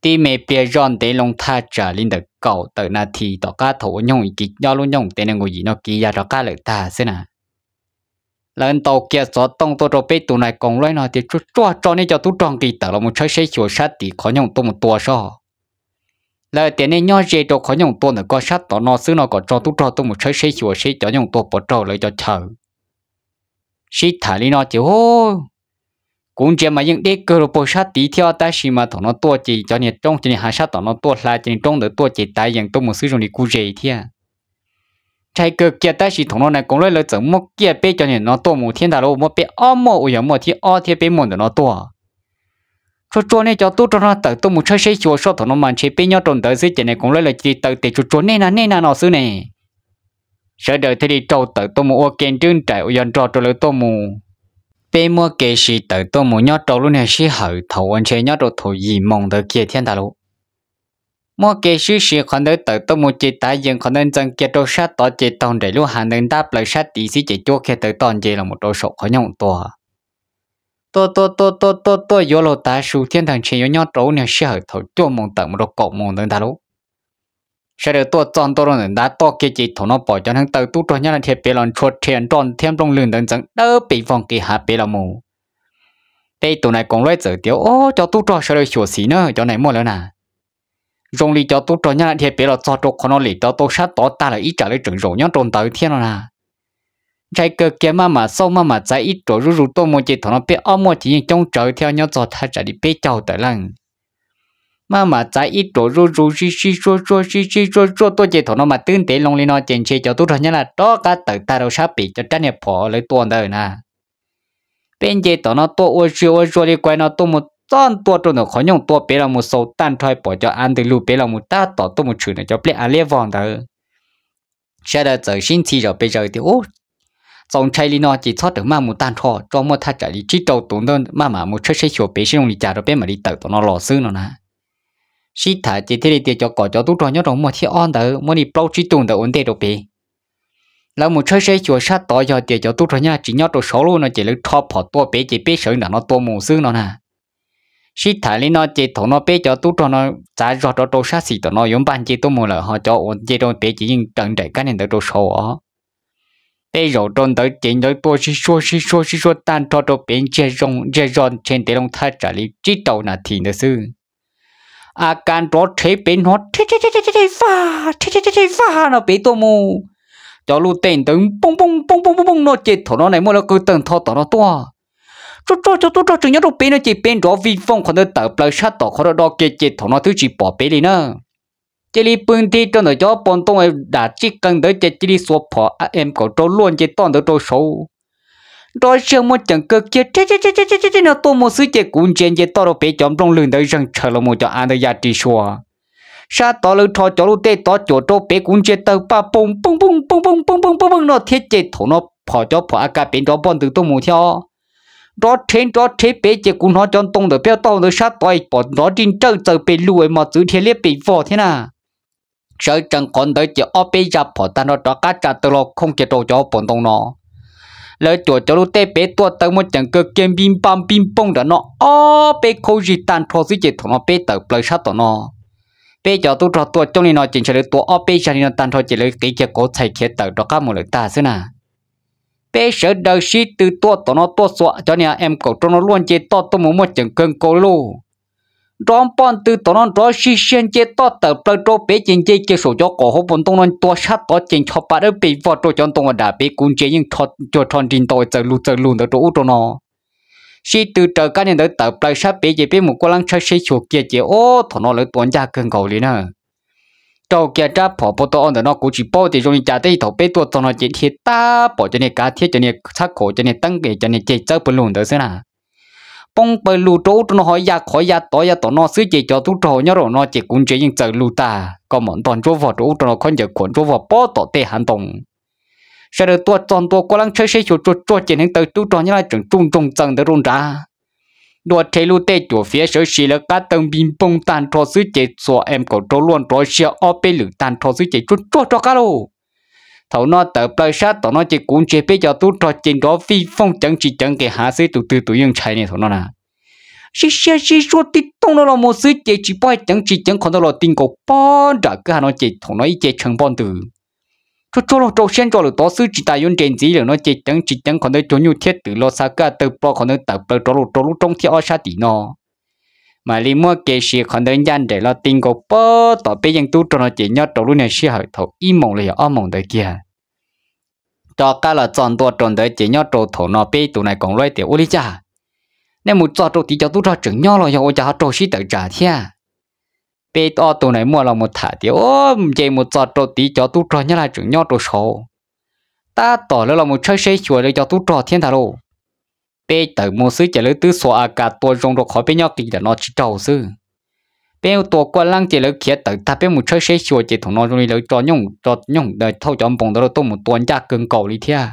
Tib me pliag zoj ntev loo thaj tsam li ntawm kaum tawm nas this tom qab thaum uas nyooj kiv ob lub nyooj tes nees nkaum yim no kiv ya rov qab lawm tag xwb na. Lawv ntaus kiag xov tooj tuaj rau peb tus nais koom laib no tias tsuag tsuag tso nej cov tub rog nqis tawm los mus tshawb saib xyuas sab tim qhov nyooj tuaj mus tua soj. Lawv tias nej nyob ze rau qhov nyooj tua ntawm ko sab tom no xwb no kom tso tub rog tuaj mus tshawb saib xyuas seb cov nyooj tua puas raug lawv cov chaw. Sib tham li no ces kuv ntsia mas yeej deb kawg rau pag sab tid thiab tab sis mas thaum no tuaj ces cov niag roob cov niag hav sab tom no tuaj hla cov niag roob ntawd tuaj ces tav yees tuaj mus xwb zoo li kuj ze thiab. Ntshai kawg kiag tab sis thaum no nais koom laib lawv txawm muab kiag peb cov niag no tuaj mus thiab ntag lauj, muab peb ob muaj uas yog muaj thib ob thiab peb muaj ntawm no tuaj. Tsuag tsuag nej cov tub rog no tawm tuaj mus tshawb saib xyuas soj thaum no mas ntshe peb nyob rau ntawd xwb ces nais koom laib lawv cia li taw tes tsuag tsuag nej na nej na no xwb ne. Sawv daws thiaj li raug tawm tuaj mus ua ke nrwb nraim uas yog nrog rau lawv tuaj mus. Peb muab kev sib tawm tuaj mus nyob rau lub niag sij hawm thaum uas ntshe nyob rau thaum yim moos ntawd kiag thiab ntag lauj. Muab kev sib sib qhov ntawd tawm tuaj mus ces tav yees qhov ntawd ntxees kiag rau sab tod ces taug nraim lub hav ntawd ntab plaws sab tid xwb ces cuab kiag taw toj nce los mus rau saum qhov nyooj tua. Tuaj tuaj tuaj tuaj tuaj tuaj yuav luag tav su thiab ntag ntshe yuav nyob rau lub niag sij hawm thaum cuaj moos tawm mus rau kaum moos ntawd ntag lauj. Sawv daws tuaj txog ntua rau ntawm ntav toj kiag ces thaum no pom cov hneev taw tub rog Nyab Laj dhia pem los ntshua rhia nroj thiab nplooj lwg ntawd ntxeev dawb pes vog nqis hav pem los mus. Peb tus nais koom laib txawm tias, Ob, cov tub rog sawv daws xyuam xim na, cov nais muaj lawm na. Zoo li cov tub rog Nyab Laj dhia pem los txog rau qhov no lem rov tau sab tod tag lawm ib tsam lawv tseem zaum nyob rau ntawd thiab no na. Ntshai kawg kiag, maj mam xauj maj mam txav ib ruam zuj zus tuaj mus ces thaum no peb ob muaj ces yeej coob tsawv thiab, nyob txog thaj tsam li peb caug tawm leej. Maj mam txav ib ruam zuj zus zij zij zuaj zuaj zij zij zuaj zuaj tuaj ces thaum no mas twb ntev loo li no ces ntshe cov tub rog Nyab Laj rov qab tawm tag rau sab pem cov rab niag phom lawv tua ntawd na. Peb nce tom no tuaj ua zia ua zua li kuv hais no tuaj mus txog ntua rau ntawm qhov nyooj tua pem los mus xaus tag nrho pom cov av ntws lug pem los mus tab tom tuaj mus tshwm ntawm cov plej av liab vog ntawd. Sawv daws txawm sib ntxhi zom pes zaws tias, Ub, txaus ntshai li no ces txhob rawm maj mus tag nrho, tso muaj thaj tsam li tsib rau tus ntawd maj mam mus tshawb saib xyuas pem seb zoo li cas rau peb mam li tawm tom no los xwb no na. Sib tham ces thiaj li tias cov kom cov tub rog nyob rau muaj thib ob ntawd muab li plaub tsib tug ntawd ua ntej rau pem. Lawv mus tshawb saib xyuas sab tod yog tias cov tub rog Nyab Laj tsis nyob rau saud lawm no ces lawv rho phom tua pem ces peb sawv nram no tua mus xwb no na. Sib tham li no ces thaum no peb cov tub rog no txav zog rov rau sab xis tom no yuav npaj nce tuaj mus lawm, ho cov uas nce rau pem ces yeej raws nraim kab niag ntawd rau saud os. Tej zaum rau ntawd ces lawv tua sib suab sib suab sib suab tag nrho rau pem ntsiag zog ntshe ntev loo thaj tsam li tsib rau nas this ntawd xwb. A kas nrov rhev pem hnov rhe rhe rhe rhe vaj rhe rhe rhe vaj no pem tuaj mus. Cov lub tej ntawd poob poob poob poob poob poob no ces thaum no nais muaj lawv qw tawg ntho tom no tuaj. Tsuag tsuag cov tub rog tseem nyob rau pem no ces pem nrov vij vooj qhov ntawd tawm plaws sab tom qhov do do kiag ces thaum no twb tsis pom pem li na. Cia li pw nti rau ntawm cov pob ntoo dam tsij qees ntawd ces cia li xuas phom M kaum rau luaj nce toj ntawd rau saud. Nrov siag muaj ceem kawg kiag rhe rhe rhe rhe no tuaj mus xwb ces kuv ntsia nce toj rau pem cov nplooj lwg ntawd zeeg tshaws los mus cov av ntawd ya ris sua. Sab tod lawv rho cov lub tej tod cuam rau pem kuv ntsia tawg paj poog poog poog poog poog poog poog poog no thiab ces thaum no phom cov phom A kas pem nrov npoj ntws tuaj mus thiab. Nrov rhev nrov rhev pem ces kuv hnov cov ntoo ntawm peb taub hau ntawd sab tod pom nrov nrij nrawj txaws pes lug mos txwv dhia liab pes vog thiab na. Sawv tsees qhov ntawd ces ob peb zaj phom tag nrho rov qab tsa taw los khooj kiag rau cov pob ntoo no. Lawv cuam cov lub tej pem tuaj taw muaj ceem kawg kiag npij npaj npij npoog nram no ob peb khaub zig tag nrho xwb ces thaum no peb tawm plaws sab tom no. Peb cov tub rog tuaj coob li no ces ntshe lawv tua ob peb zaj li no tag nrho ces lawv qiv kiag kauv txhais khiav tawm rov qab mus lawm tag xwb na. Peb sawv daws sib tw tuaj tom no tuaj xuas cov niag M kaum rau no luaj nce toj tuaj mus muaj ceem kawg nkaus li lauj. Nrov npoj ntws tom no nrov sig siag nce toj tawm plaws rau pem ces nce kiag saum cov qaum hauv paus ntoo no tua sab tod ces ncho pa dawb pes vog rau cov ntoo uas dam pem kuv ntsia yeej cuag rho nrig ntau txawm lug txawm lug ntawd rau ub rau no. Sib tw raws kab niag ntawd tawm plaws sab pem ces peb mus kuaj leeb tshawb saib xyuas kiag ces ob thaum no lawv tua ncaj kawg nkaus li na. Raug kiag rab phom pau tau o ntawm no kuv tsis paub tias zoo li cas, tej thaum peb tuaj txog no ces dhia tab pom cov niag kav thiab cov niag txhab khaum cov niag teeb cov niag ceg txawb pawg lug ntawd xwb na. Poob pawg lug rau ub rau no ho ya qhov ya tod ya tom no xwb ces cov tub rog nyob rau no ces kuv ntsia yeej txawm lug tag, kaus mom ntog ntsuab vog rau ub rau no, khaub ncaws khuam ntsuab vog pob tom tej hav ntoo. Sawv daws tuaj txog ntua kuaj leeb tshawb saib xyuas tsuag tsuag ces hneev taw tub rog Nyab Laj tseem tsuj ntsoog txaws ntawd rau nrad. Dua rhe lub tej cuam fiav sawv si lawv qab taw npij npoog tag nrho xwb ces xuas M kaum rau luaj nrov siag ob peb lwm tag nrho xwb ces tsuag tsuag rov qab lauj. Thaum no tawm plaws sab tom no ces kuv ntsia peb cov tub rog ces nrov vij voog ceev tsis ceev nqis hav xwb, tus twg tus yeej ntshai ne thaum no na. Sib siab sib suab tib tooj no los mus xwb ces tsis paub hais ceev tsis ceev qhov ntawd los ti nkaus pob nram kwj ha no ces thaum no ib ce tshee npoj ntws. Tsuag tsuag los rau siab ntso lawm tod xwb tsis tas yuav nres ntxiv lawm no ces ceev tsis ceev qhov ntawd cuag nyuj thiab twm los xa kwj tawg plo qhov ntawd tawm plaws rov los rau lub roob thiab ob sab tim no. Mam li muab kev siv qhov ntawd ncaj nraim los ti nkaus pob tom peb yeej tub rog no ces nyob rau lub niag sij hawm thaum ib moos los yog ob moos ntawd kiag. Rov qab los txog ntua rau ntawd ces nyob rau thaum no peb tus nais koom laib tias ua li cas, nej mus txog rau tid cov tub rog tseem nyob los yog ua cas ho raug sib tawm tsam thiab? Peb ob tug nais muaj los mus tham tias, nce mus txog rau tid cov tub rog Nyab Laj tseem nyob rau saud. Tab tom lawv los mus tshawb saib xyuas lawv cov tub rog thiab ntag lauj. Peb tawm mus xwb ces lawv twb xuas A kas tua zoo rau qhov peb nyob qis ntawm no tsis raug xwb. Peb tua kuaj leeb ces lawv khiav tawm tag peb mus tshawb saib xyuas ces thaum no zoo li lawv tso nyooj thauj cov npoos ntawd los tuaj mus tua ncaj kawg nkaus li thiab.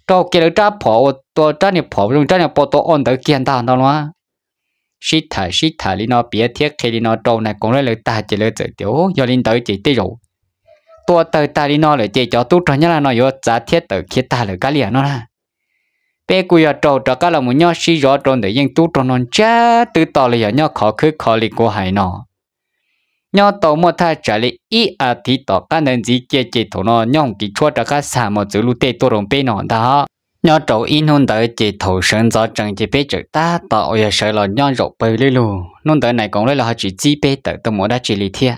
Raug kiag lawv rab phom uas tua rab niag phom zoo rab niag pau tau o ntawd kiag ntag ntag lauj. Sib tham sib tham li no piav thiab qhia li no rau nais koom laib lawv tag ces lawv txawm tias, yog li ntawd ces tej zaum tua tawg tag li no lawm ces cov tub rog Nyab Laj no yuav txav thiab tawm khiav tag lawm kab liam no na. Peb kuj yog raug rov qab los mus nyob sib zov rau ntawm yeej tub rog no ntsiag twb to li yog nyob khov khwb kho li kuv hais no. Nyob tau muaj thaj tsam li ib as thiv tom qab ntawd ntxiv kiag ces thaum no nyob hoom kiv tshuab rov qab xa mos txwv lub tej tuaj rau peb no ntag. Nyob rau ib hnub ntawd ces thaum sawv ntxov tsees ces peb tseem tab tom uas yog sawv los nyob zaum pawg lug lug, hnub ntawd nais koom laib lawv ho tsis txib peb tawm tuaj mus dab tsi li thiab.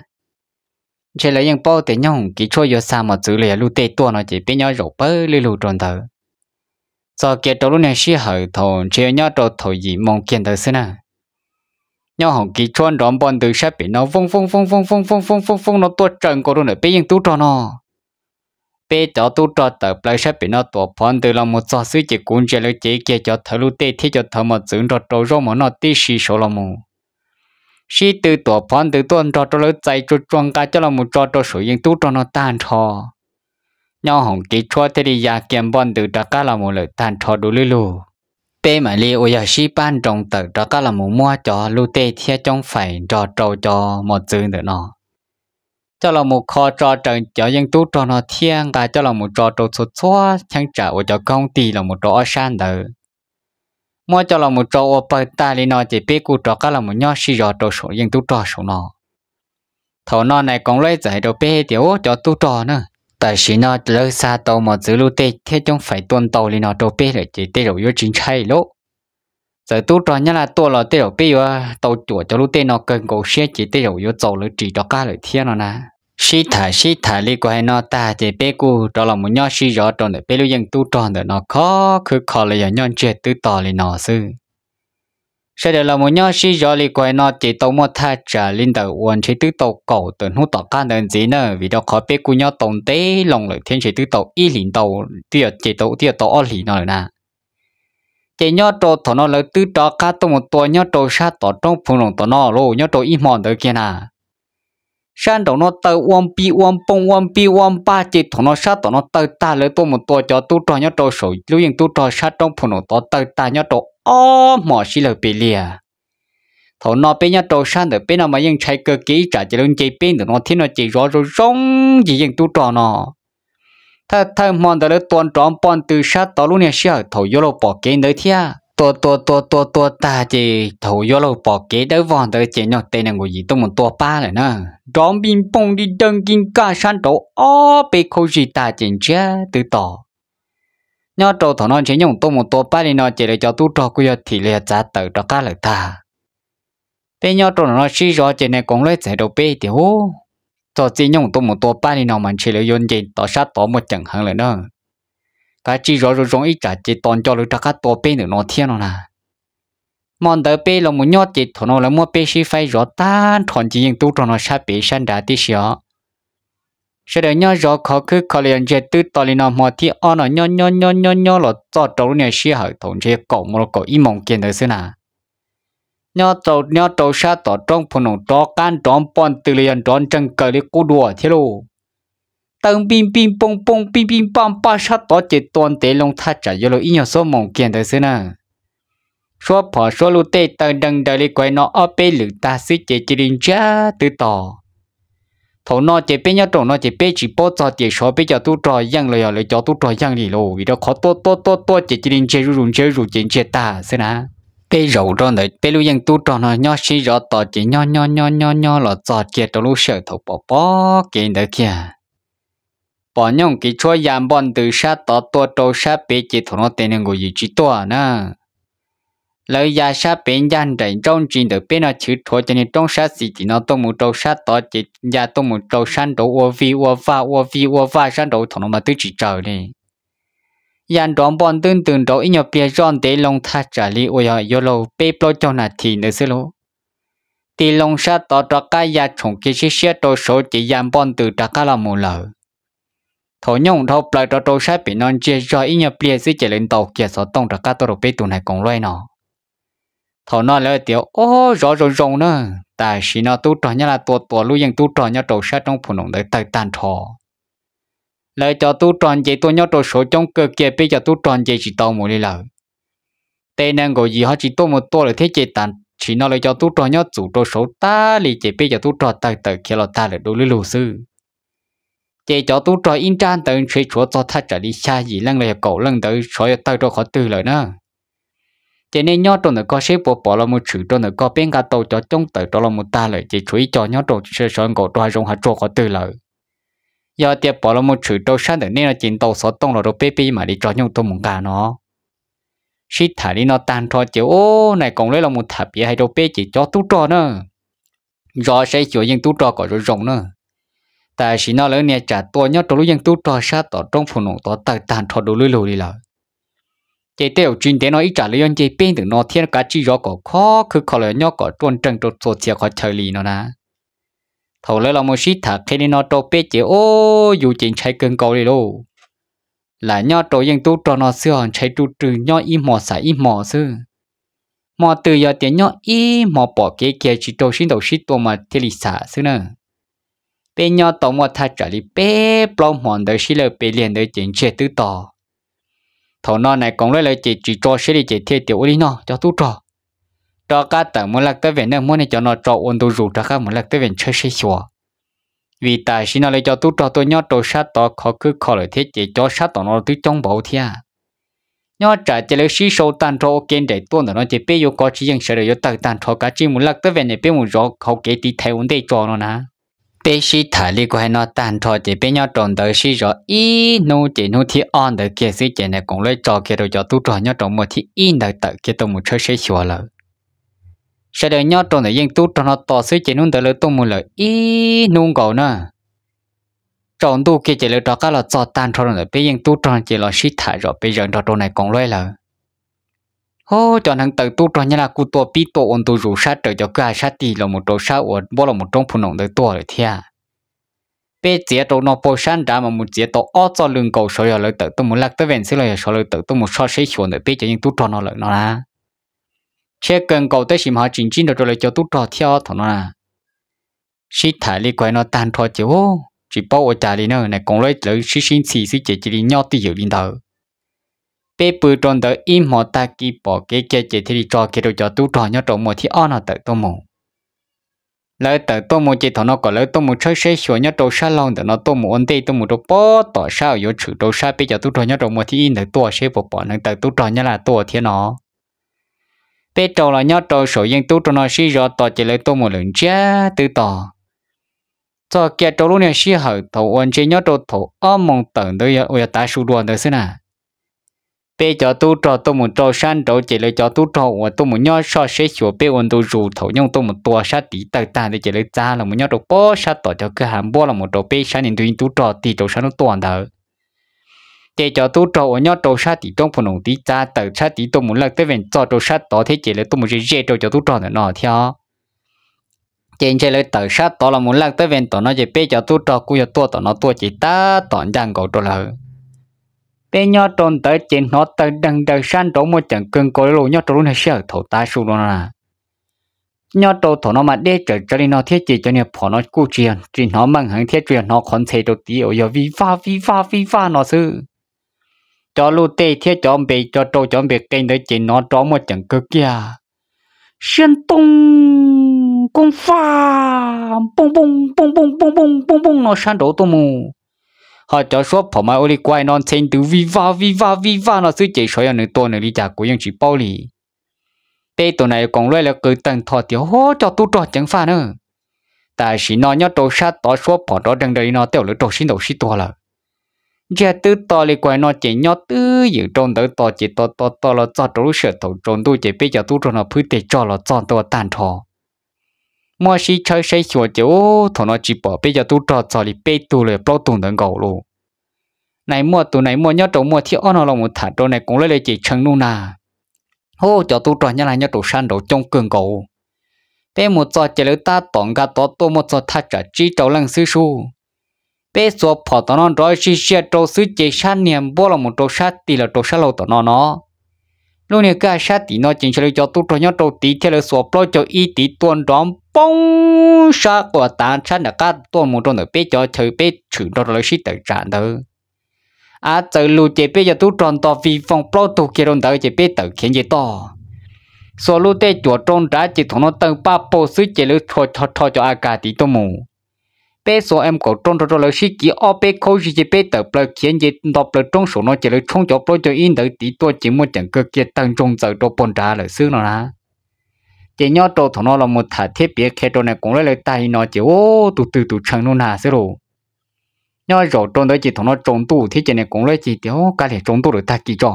Ntshe lawv yeej paub tias nyob hoom kiv tshuab yuav xa mos txwv los yog lub tej tuaj no ces peb nyob zaum pawg lug lug rau ntawd. Txog kiag rau lub niag sij hawm thaum ntshe yuav nyob rau thaum yim moo kiag ntawd xwb na. Nyob hoom kiv tshuab nrov npoj ntws sab pem no vooj vooj vooj vooj vooj vooj vooj vooj vooj no tuaj tsaws nkaus rau ntawm peb yeej tub rog no. Peb cov tub rog tawm plaws sab pem no tuam phov ntws los mus txog xwb ces kuv ntsia lawv cev kiag cov thawv lub tej thiab cov thawv mos txwv nrog rau zaub mov noj tib si saud los mus. Sib tw tuam phov ntws tuaj nrog rau lawv txais tsuag tsuag nqa coj los mus tso rau saum yeej tub rog no tag nrho. Nyob hoom kiv tshuab thiaj li ya kiag npoj ntws rov qab los mus lawm tag nrho du lug lug. peb mam li uas yog sib pab nroo tawm rov qab los mus muab cov lub teb thiab coob fais nrog rau cov mos txwv ntawm no coj los mus kho tso raws cov yeej tub rog no thiab nqa coj los mus tso rau txhua txhua cheeb tsam uas cov koob tig los mus rau ob sab ntawd. Muab coj los mus tso ua pawg tag li no ces peb kuj rov qab los mus nyob sib zov rau saum yeej tub rog saum no. Thaum no Nais Koom Laib txawm hais rau peb tias, Ub, cov tub rog na, tam sim no lawv xa tau mos txwv lub teb thiab coob fais tuaj ntau li no rau peb lawm ces tej zaum yuav tsis ntshai lauj. Txawm tub rog Nyab Laj tuaj los tej zaum peb yuav tau cuam cov lub teb no kawg nkaus siab ces tej zaum yuav txaus lawv ris rov qab lawm thiab no na. Sib tham sib tham li kuv hais no tag ces peb kuj rov los mus nyob sib zov rau ntawm peb lub yeej tub rog ntawm no khov khwb kho los yog nyob ntsiag twb to li no xwb. Sawv daws los mus nyob sib zov li kuv hais no ces tau muaj thaj tsam li ntawm uas ntshe twb tau kaum tawm hnub tom qab ntawd ntxiv na, vim rau qhov peb kuj nyob tau ntev loo lawm thiab ntshe twb tau ib hlis ntau, twb yog ces tau twb yog tau ob hlis no lawm na. Ces nyob rau thaum no lawv twb rov qab tuaj mus tua nyob rau sab tom roob Phu Noom tom no lauj, nyob rau ib hmo ntawd kiag na. Sab nraum no taw ua npij ua npooj ua npij ua npaj ces thaum no sab tom no tawg tag, lawv tuaj mus tua cov tub rog nyob rau saum lub yeej tub rog sab roob Phu Noom tod tawg tag nyob rau ob hmos sib lawg pes liag. Thaum no peb nyob rau sab ntawm peb no mas yeej ntshai kawg kiag ib tsam ces lawv nce peb ntawm no thiab no ces zov zoo zoo ncig yeej tub rog no. Thawj thawj hmo ntawd lawv tua nrov npoj ntws sab tod lub niag sij hawm thaum yuav luag pom kev ntawd thiab. Tua tua tua tua tua tag ces thaum yuav luag pom kev dawb vog ntawd ces nyog T nees nkaum yim tuaj mus tua pab lawm na. Nrov npij npooj di dawj nkij nkaj sab nraud ob peb khaub zig tag ces ntsiag twb to. Nyob rau thaum no ntshe Nyooj tuaj mus tua pab li no ces lawv cov tub rog kuj yog thim los yog txav tawm rov qab lawm tag. Peb nyob rau no sib zov ces Nais Koom Laib txawm hais rau peb tias, Ub, txog txij Nyooj tuaj mus tua pab li no mas ntshe lawv yuav nce tom sab tod muaj ceem heev lawm na. Kav tsij zov zoo zoo ib tsam ces tos nco lawv rov qab tua peb ntawm no thiab no na. Hmo ntawd peb los mus nyob ces thaum no lawv muab peb sib faib zov tag nrho ncig yeej tub rog no sab pem sab nrad tib si os. Sawv daws nyob zov khov khwb kho li yog ntsiag twb to li no hmo thib ob no nyob nyob nyob nyob nyob los txog rau lub niag sij hawm thaum ntshe kaum mus rau kaum ib moos kiag ntawd xwb na. Nyob rau nyob rau sab tom roob Phu Noom rov qab nrov npoj ntws li yog nrov ntseeg kaws li qub dua thiab lauj. Taw npij npij npooj npooj pij pij npaj npaj sab tod ces tua ntev loo thaj tsam yuav luag ib nyuag xuab moos kiag ntawd xwb na. Suab phom suab luj tej taw nreeg nraws li kuv hais no ob peb lwm tag xwb ces cia li ntsiag twb to. Thaum no ces peb nyob rau no ces peb tsis paub txog tias sov peb cov tub rog yeej los yog lawv cov tub rog yeej li lauj, vim rau qhov tua tua tua tua ces cia li ntsiag zuj zus ntsiag zuj zus ces ntsiag tag xwb na. Peb zaum rau ntawm peb lub yeej tub rog no nyob sib zov tos ces nyob nyob nyob nyob nyob los txog kiag rau lub sij hawm thaum pom pom kev ntawd kiag. Pom Nyooj kev tshuab ya npoj ntws sab tod tuaj rau sab pem ces thaum no T nees nkaum yim tsis tuaj na. Lawv ya sab pem ncaj nraim ntsauj ntsis ntawm peb no chwv rhuav cov niag roob sab xis tim no tuaj mus rau sab tod ces ya tuaj mus rau sab nraud ua vij ua vaj ua vij ua vaj sab nraud thaum no mas twb tsis tsaws li. Ya nrov npoj ntws nraud ib nyuag pliag zoj ntev loo thaj tsam li uas yog yuav luag peb plaub caug nas this ntawd xwb lauj. Tig loo sab tod rov qab ya tshoom kiag siab siab rau saud ces ya npoj ntws rov qab los mus lawm. Thaum Nyooj dhau plaws rov rau sab pem no ntsiag zog ib nyuag pliag xwb ces lawv ntaus kiag xov tooj rov qab tuaj rau peb tus Nais Koom Laib no. Thaum no lawv tias, Ob, zov zoo zoo na, tam sim no tub rog Nyab Laj tua tua lub yeej tub rog nyob rau sab roob Phu Noom ntawd tawg tag nrho. Lawv cov tub rog nce tuaj nyob rau saud coob kawg kiag, peb cov tub rog nce tsis tau mus li lawm. T nees nkaum yim ho tsis tuaj mus tua lawm thiab ces tam sim no lawv cov tub rog nyob txum rau saud tag li ces peb cov tub rog tawg tawm khiav los tag lawm du lub lug xwb. Ces cov tub rog ib nrab ntawd ntshe tshuav txog thaj tsam li xya yim leej los yog kaum leej ntawd xyov yuav tawg rau qhov twg lawm na. Ces nej nyob rau ntawm ko seb puas pom los mus tshwm rau ntawm ko, peb nqa tau cov coob tawm rov los mus tag lawm ces tshuav ib co nyob rau sawv nkaum rau hav zoov hav tsuag qhov twg lawm. Yog tias pom los mus tshwm rau sab ntawm nej no ces ntaus xov tooj los rau peb, peb mam li tso Nyooj tuaj mus nqa no. Sib tham li no tag nrho ces ub, Nais Koom Laib los mus tham piav hais rau peb ces cov tub rog na, zov saib xyuas yeej tub rog kom zoo zoo na. Tam sim no lawv niag tsam tua nyob rau lub yeej tub rog sab tom roob Phu Noom tod tawg tag nrho du lub lug li lawm. Ces tej zaum tsis ntev no ib tsam lawv yuav nce peb ntawm no thiab, kav tsij zov kom khov khwb kho los nyob kom ruaj nreeg rau txhua txhia qhov chaw li no na. Thaum lawv los mus sib tham qhia li no rau peb ces ub, yus ces ntshai kawg nkaus li lauj. Lam nyob rau yeej tub rog no xwb ho ntshai ruj rwg nyob ib hmo xam ib hmo xwb. Hmo twg yog tias nyob ib hmo pom kev kiag tsis raug sib ntaus sib tua mas thiaj li xam xwb na. Peb nyob tau muaj thaj tsam li peb plaub hmo ntawd sib lawj pes liag ntawd ces ntsiag twb to. Thaum no Nais Koom Luj lawv ces tsis tso siab li ces thiaj tias, Ua li no cov tub rog, rov qab tawm mus laj teb vem nawb, muab nej cov no tso ua ntu zus rov qab mus laj teb vem tshawb siab xyuas. Vim tam sim no lawv cov tub rog tuaj nyob rau sab tod khov khwb kho lawm thiab ces cov sab tom no twb coob npaum thiab. Nyob tsam ces lawv sib sau tag nrho ua ke nraim tuaj ntawm no ces peb yuav kov tsis yeej, sawv daws yuav tawg tag nrho, kav tsij mus laj teb vem ne, peb mus zov hauv kev tiv thaiv ua ntej tso no na. Peb sib tham li kuv hais no tag nrho ces peb nyob rau ntawd sib zov ib hnub ces hnub thib ob ntawd kiag xwb ces Nais Koom Luj tso kiag rau cov tub rog nyob rau muaj thib ib ntawd tawm kiag tuaj mus tshawb siab xyuas lawm. Sawv daws nyob rau ntawm yeej tub rog no tos xwb ces hnub ntawd lawv tuaj mus lawm ib hnub nkaus na. Tsaus ntuj kiag ces lawv rov qab los txog tag nrho rau ntawm peb yeej tub rog ces los sib tham zom pes zaws nrog rau Nais Koom Luj lawv. Hub, cov hneev taw tub rog Nyab Laj kuj tuaj pib tuaj ua ntu zus sab raws cov kwj ha sab tig los mus rau sab uas npuab los mus roob Phu Noom ntawd tuaj lawm thiab. Peb txiav rau no puag sab nrad mas mus txiav tau ob txoj lw nkaus, sav yog lawv tawm tuaj mus laj teb vem xwb los yog sav lawv tawm tuaj mus soj siab xyuas ntawm peb cov yeej tub rog no lawm no na. Tshiab kawg nkaus tab sis mas ho tsis ntsib nrog rau lawv cov tub rog thiab thaum no na. Sib tham li kuv hais no tag nrho ces hub, tsis paub ua cas li na, Nais Koom Luj lawv sib sib ntxhi xwb ces cia li nyob twj ywm li ntawd. Peb pw rau ntawd ib hmos tag kis pom kev kiag ces thiaj li tso kiag rau cov tub rog nyob rau muaj thib ob no tawm tuaj mus. Lawv tawm tuaj mus ces thaum no kom lawv tuaj mus tshawb siab xyuas nyob rau sab laug ntawm no tuaj mus ua ntej tuaj mus rau pob tom sab uas yuav tshwm rau sab peb cov tub rog nyob rau muaj thib ib ntawd tuaj seb puas pom hneev taw tub rog Nyab Laj tuaj thiab no. Peb rau los nyob rau saum yeej tub rog no sib zov tos ces lawv tuaj mus lawm ntsiag twb tos. Txog kiag rau lub niag sij hawm thaum uas ntshe nyob rau thaum ob moos tawm ntawd uas yog tav su dua ntawd xwb na. Peb cov tub rog tuaj mus rau sab nraud ces lawv cov tub rog uas tuaj mus nyob soj siab xyuas peb ua ntu zus thaum nyooj tuaj mus tua sab tid tawg tag ntawd ces lawv txav los mus nyob rau pob sab tom cov kwj ha npuab los mus rau peb sab niag ntug yeej tub rog tig rau sab hnub tuaj ntawd. Ces cov tub rog uas nyob rau sab tim roob Phu Noom tid txav tawm sab tid tuaj mus laj teb vem txog rau sab tod thiab ces lawv tuaj mus ze ze rau cov tub rog ntawm no thiab. Ces ntshe lawv tawm sab tod los mus laj teb vem tom no ces peb cov tub rog kuj yog tuaj tom no tuaj ces tab tom ncaj nkaus rau lawv. Peb nyob rau ntawd ces hnov tawg deeg daws sab nraud muaj ceem kawg nkaus li los nyob rau lub niag sij hawm thaum tav su no na. Nyob rau thaum no mas deb tsawv tsawv li no thiab ces cov niag phom no kuj tsis yog tsis hnov meej heev thiab tsuas yog hnov qhov ntxhe rau tid uas yog vij vaj vij vaj vij vaj no xwb. Cov luj tej thiab cov npe co rau cov npe qe ntawd ces hnov rov muaj ceem kawg kiag. Siab ntoo, koob faj, poob poob poob poob poob poob poob poob no sab nraud tuaj mus. Ho cov suab phom mas ua li kuv hais no ntxhe ntws vij vaj vij vaj vij vaj no xwb ces sav yog nws tua nws li cas kuv yeej tsis paub li. Peb tus Nais Koom Luj lawv qw tawg ntho tias, Hub, cov tub rog ceev faj na! Tam sim no nyob rau sab tod suab phom rov deeg daws li no tej zaum lawv raug sib ntaus sib tua lawm. Ntsiag twb to li kuv hais no ces nyob twj ywm rau ntawd tos ces tos tos tos los txog rau lub sij hawm thaum tsaus ntuj ces peb cov tub rog no phwb tes tsog los txog ntua tag nrho. Muab sib tshawb saib xyuas ces ub, thaum no tsis pom peb cov tub rog txog li peb tug los yog plaub tug ntawd nkaus lauj. Nais Muaj tus Nais Muaj nyob rau Muaj thib ob no los mus tham rau Nais Koom Luj lawv ces tshee nuj nag. Hub, cov tub rog Nyab Laj nyob rau sab nraud coob kawg nkaus. Peb mus txog ces lawv tab tom nkag tod tuaj muaj txog thaj tsam tsib rau leej xwb sub. Peb xuas phom tom no nrov zij ziaj rau xwb ces sab niag npuab los mus rau sab tig los rau sab laug tom no no. Lub niag kwj ha sab tim no ces ntshe lawv cov tub rog nyob rau tid thiab lawv xuas plaub caug ib tid tuaj nrov poob sab quas tav sab nram qab tuaj mus rau ntawm peb cov chaw peb tshwm nrog rau lawv sib tawm tsam ntawd. Av txawm lug ces peb cov tub rog nto vij voog plaub tug kiag rau ntawd ces peb tawm khiav nce toj. Xuas lub tej cuam rau nrad ces thaum no tawg paj paug xwb ces lawv rho rho cov A K tid tuaj mus. Peb xuas M kaum rau nrog rau lawv sib kiv ob peb khaub zig ces peb tawm plaws khiav nce nto plaws roob saum no ces lawv tshoob cov plaub caug ib ntawd tid tuaj ces muaj ceem kawg kiag tawg ntsoog ntxaws rau puag nrad lawm xwb no na. Ces nyob rau thaum no los mus tham thiab piav qhia rau Nais Koom Luj lawv tag li no ces ub, tus twg tus tshee nuj nag xwb lauj. Nyob zaum rau ntawd ces thaum no tsaus ntuj thiab ces Nais Koom Luj ces tias, Kab liam tsaus ntuj lawm tag kis tso.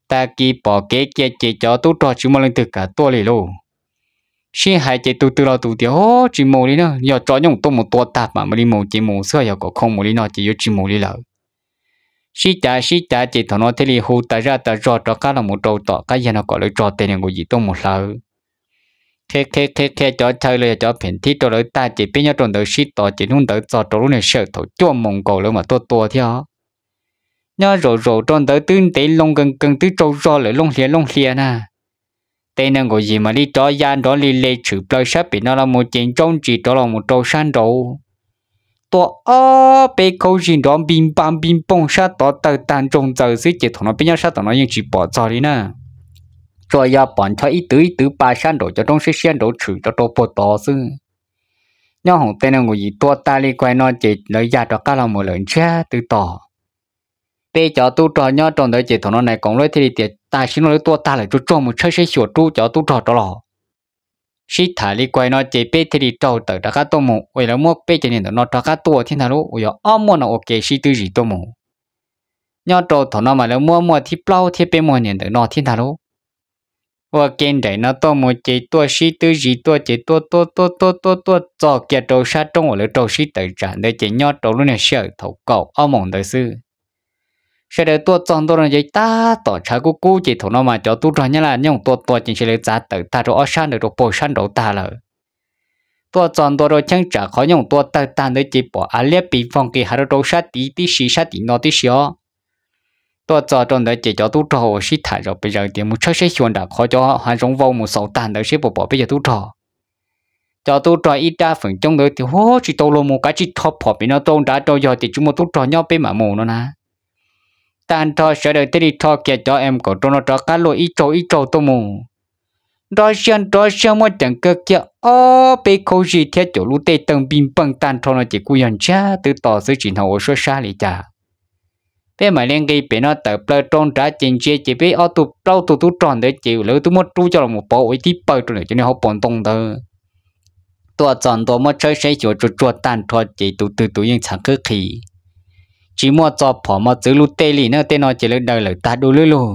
Tag kis pom kev kiag ces cov tub rog tsis muaj leej twg kam tuaj li lauj. Sib hais ces tus twg los tus tias, Tsis mus li na, yog tso nyooj tuaj mus tua tag mam li mus ces mus xwb, yog kom khoo mus li no ces yuav tsis mus li lawm. Sib cav sib cav ces thaum no thiaj li hu tas zaj tas zog rov qab los mus rau tom qab yag no kom lawv tso tej neeg nkaus yim tuaj mus hlawv. Qhia qhia qhia qhia cov chaw los yog cov phem thib rau lawv tag ces peb nyob rau ntawd sib tos ces hnub ntawd txog rau lub niag sij hawm thaum cuaj moos nkaus lawv mam tuaj tua thiab. Nyob zaum zaum rau ntawd twb ntev loo nkees nkees twb tsaug zog lawm looj hlias looj hlias na. Tej neeg nkaus yim mam li rov ya nrov li le tshwm plaws sab pem no los mus ces ntsaub ntsis rov los mus rau sab nraud. tua ob peb khaub zig nrov npis npas npis npoog sab tod tawg tag ntsoog ntxaws xwb ces thaum no peb nyob sab tom no yeej tsis pom txog li na. Tsuas yog pom nrho ib twv ib twv pa sab nraum cov roob siab siab nraud tshwm rau rau puag tod xwb. Nyob hoom tej no nkaus yim tua tag li kuv hais no ces lawv ya rov qab los mus lawm ntsiag twb to. Peb cov tub rog nyob rau ntawd ces thaum no nais koom lawv thiaj li tias tam sim no lawv tua tag lawm, tsuag tsuag mus tshawb saib xyuas rub cov tub rog rov los. Sib tham li kuv hais no ces peb thiaj li raug tawm rov qab tuaj mus ua lawv muab peb cov niag ntawm no rov qab tuaj thiab ntag lauj, uas yog ob muaj no ua ke sib twb zis tuaj mus. Nyob rau thaum no mas lawv muab muaj thib plaub thiab peb muaj niag ntawm no thiab ntag lauj. Ua ke nraim no tuaj mus ces tuaj sib twb zis tuaj ces tuaj tuaj tuaj tuaj tuaj tuaj txog kiag rau sab roob uas lawv raug sib tawm tsam ntawd ces nyob rau lub niag sij hawm thaum kaum ob moos ntawd xwb. Sawv daws tuaj txog ntua no ces tab tom tshav kub kub ces thaum no mas cov tub rog Nyab Laj nyooj tua tua ces ntshe lawv txav tawm tag rau ob sab ntawd rau puag sab nraud tag lawm. Tuaj txog ntua rau cheeb tsam qhov nyooj tua tawg tag ntawd ces pom av liab pis vog nqis hav rau rau sab tid tib si sab tim no tib si os. Tuaj txog rau ntawd ces cov tub rog uas sib tham zom pes zaws tias mus tshawb saib xyuas nram qhov cov hav zoov vau mus xaus tag ntawd seb puas pom peb cov tub rog. Cov tub rog ib rab feem coob ntawd tias hu tsis tau luag mus, kav tsij rho phom pem no rau nrad rau, yog tias tsis muaj tub rog nyob peb mam mus no na. Tag nrho sawv daws thiaj li rho kiag cov M kaum rau no rov qab luaj ib tsaug ib tsaug tuaj mus. Nrov siag nrov siag muab ceem kawg kiag ob peb khaub zig thiab caum lub tej tawg npij npeeg tag nrho no ces kuj yog ntsiag twb to xwb tsis hnov ua suab sab li cas. Peb mam li nqis pem no tawm plaws rau nrad ces ntsia ces peb ob tug plaub tug tub rog ntawd ces lawv twb muab rub coj los pov ua ib tib pawg rau ntawm cov niag hauv paus ntoo ntawd. Tuaj txog ntua muab tshawb saib xyuas tsuag tsuag tag nrho ces tus twg tus yeej txhav qhwb qhi, tsis muaj txog phom mos txwv lub tej li na, tej no ces lawv daws lawm tag du lug lug.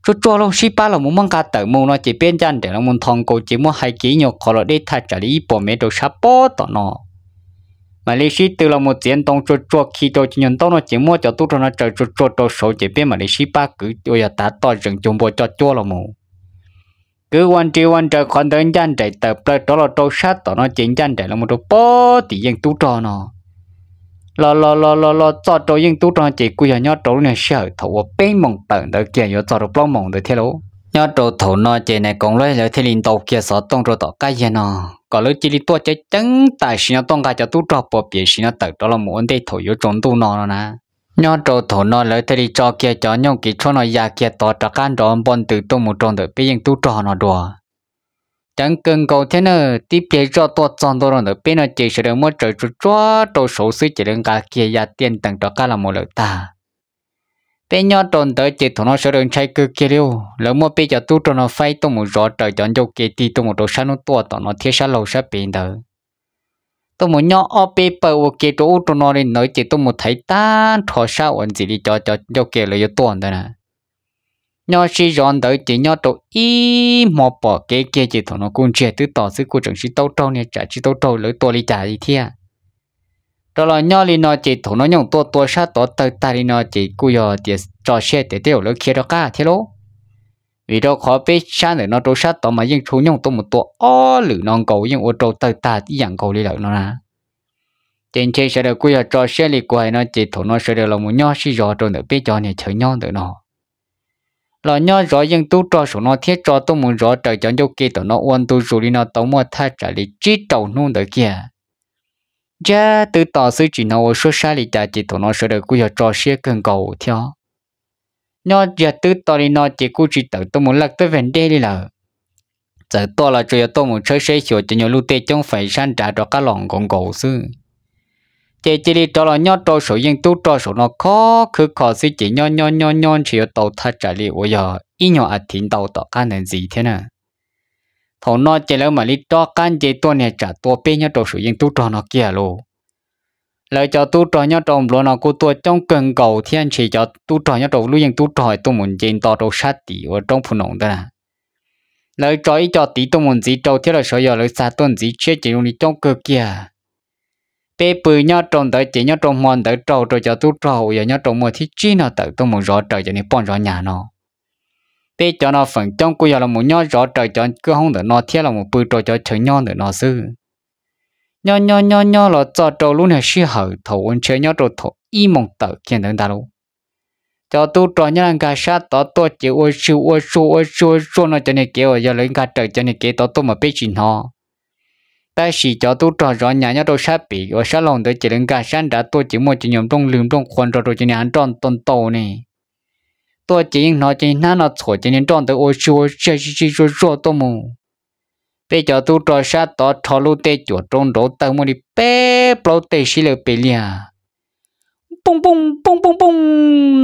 Tsuag tsuag lauj, sib pab los mus muab nqa tawm mus no ces peb ncaj nraim los mus nthos nkaus ces muab hais kiag ib nyuag qhov los deb thaj tsam li ib puas mev rau sab pob tom no. Mam li sib tw los mus txiav ntoo tsuag tsuag khi rau cov nyuag ntaub no ces muab cov tub rog no tsaws tsuag tsuag rau saud ces peb mam li sib pab kwv ua yog tav toj zeem cuag npua coj cuab los mus. Kwv ua nri ua nraws qhov ntawd ncaj nraim tawm plaws rov los rau sab tom no ces ncaj nraim los mus rau pob tim yeej tub rog no. Los los los los los txog rau yeej tub rog ces kuj yog nyob rau lub niag sij hawm thaum uas peb moos tawm ntawd kiag yuav txog rau plaub moos ntawd thiab lauj. Nyob rau thaum no ces nais koom lawv thiaj li ntaus kiag xov tooj rau tom qab yag no kom lawv cia li tuaj ceev ceev tam sim no tuaj nqa cov tub rog puas piam sim no tawm rov los mus ua ntej thaum yuav tsaus ntuj no no na. Nyob rau thaum no lawv thiaj li tso kiag cov nyooj kev tshuab no ya kiag tod rov qab nrov npoj ntws tuaj mus rau ntawm peb yeej tub rog no dua. Ceev kawg nkaus thiab na, tib pliag zoj tuaj txog ntua rau ntawm peb no ces sawv daws muab tsaws tsuag tsuag rau saud xwb ces lawv nqa kiag ya tiaj ntees rov qab los mus lawm tag. Peb nyob rau ntawd ces thaum no sawv daws ntshai kawg kiag li, lawv muab peb cov tub rog no faib tuaj mus zov raws cov ncauj ke tig tuaj mus rau sab hnub tuaj tom no thiab sab laug sab pem ntawd. Tuaj mus nyob ob peb pawg ua ke rau ub rau no li ntawd ces tuaj mus thaiv tag nrho sab uas ntxim li cov cov ncauj ke lawv yuav tuaj ntawd na. Nyob sib zov ntawd ces nyob rau ib hmo pom kev kiag ces thaum no kuj ntsiag twb to xwb, kuj tseem tsis tau raug niag tsam tsis tau raug lawv tua li cas li thiab. Rov los nyob li no ces thaum no nyooj tua tua sab tod tawg tag li no ces kuj yog tias tso siab tias tej zaum lawv khiav rov qab thiab lauj. Vim rau qhov peb sab ntawm no rau sab tod mas yeej tshuav nyooj tuaj mus tua ob lwm no nkaus yeej ua rau tawg tag ib yam nkaus li lawm no na. Ces ntshe sawv daws kuj yog tso siab li kuv hais no ces thaum no sawv daws los mus nyob sib zov rau ntawm peb cov niag chaw nyob ntawm no. Los nyob zov yeej tub rog saum no thiab tso tuaj mus zov raws cov ncauj ke tom no ua ntu zus li no tau muaj thaj tsam li tsib rau hnub ntawd kiag. Ntsiag twb to xwb tsis hnov ua suab sab li cas ces thaum no sawv daws kuj yog tso siab kawg nkaus thiab. Nyob ntsiag twb to li no ces kuj tsis tawm tuaj mus laj teb veg deb li lawm. Txawm tuaj los tsuas yog tuaj mus tshawb saib xyuas cov nyuag luj tej coob fais sab nrad rov qab los nkaus nkaus xwb. Ces cia li rov los nyob rau saum yeej tub rog saum no khov khwb kho xwb ces nyob nyob nyob nyob ntshe yuav tau thaj tsam li uas yog ib nyuag a thiv ntau tom qab ntawd ntxiv thiab na. Thaum no ces lawv mam li rov qab nce tuaj niag tsam tua peb nyob rau saum yeej tub rog no kiag lauj. Lawv cov tub rog nyob rau npluav no kuj tuaj coob kawg nkaus thiab ntshe cov tub rog nyob rau lub yeej tub rog tuaj mus nce nto rau sab tim uas roob Phu Noom ntawd na. Lawv tso ib co tiv tuaj mus ntxiv rau thiab los xyov yog lawv xa tuaj ntxiv tshiab ces zoo li coob kawg kiag. Peb pw nyob rau ntawd ces nyob rau hmo ntawd raug rau cov tub rog uas yog nyob rau muaj thib tsib no tawm tuaj mus zov raws cov niag poj zov nyas no. Peb cov no feem coob kuj yog los mus nyob zov raws cov kwj hoob ntawm no thiab los mus pw rau cov chaw nyob ntawm no xwb. Nyob nyob nyob nyob los txog rau lub niag sij hawm thaum uas ntshe nyob rau thaum ib moos tawm kiag ntawd ntag lauj. Cov tub rog nyob nkag sab tod tuaj ces ua zug ua zug ua zug ua zug no cov niag kev uas yog lawv nkag raws cov niag kev tod tuaj mas peb tsis hnov. Tab sis cov tub rog zov nyas nyob rau sab pem uas sab laug ntawd ces lawv nkag sab nrad tuaj ces muaj cov nyuag nplooj lwg nplooj qhuav nrog rau cov niag hav nroj ntau ntau ne. Tuaj ces yeej hnov cov niag hnab no txhuam cov niag nroj ntawd ua zig ua zig zuag zuag tuaj mus. Peb cov tub rog sab tod rho lub tej cuam rau nraud tawg muaj li peb plaub teg sib law pes liag. Pooj pooj pooj pooj pooj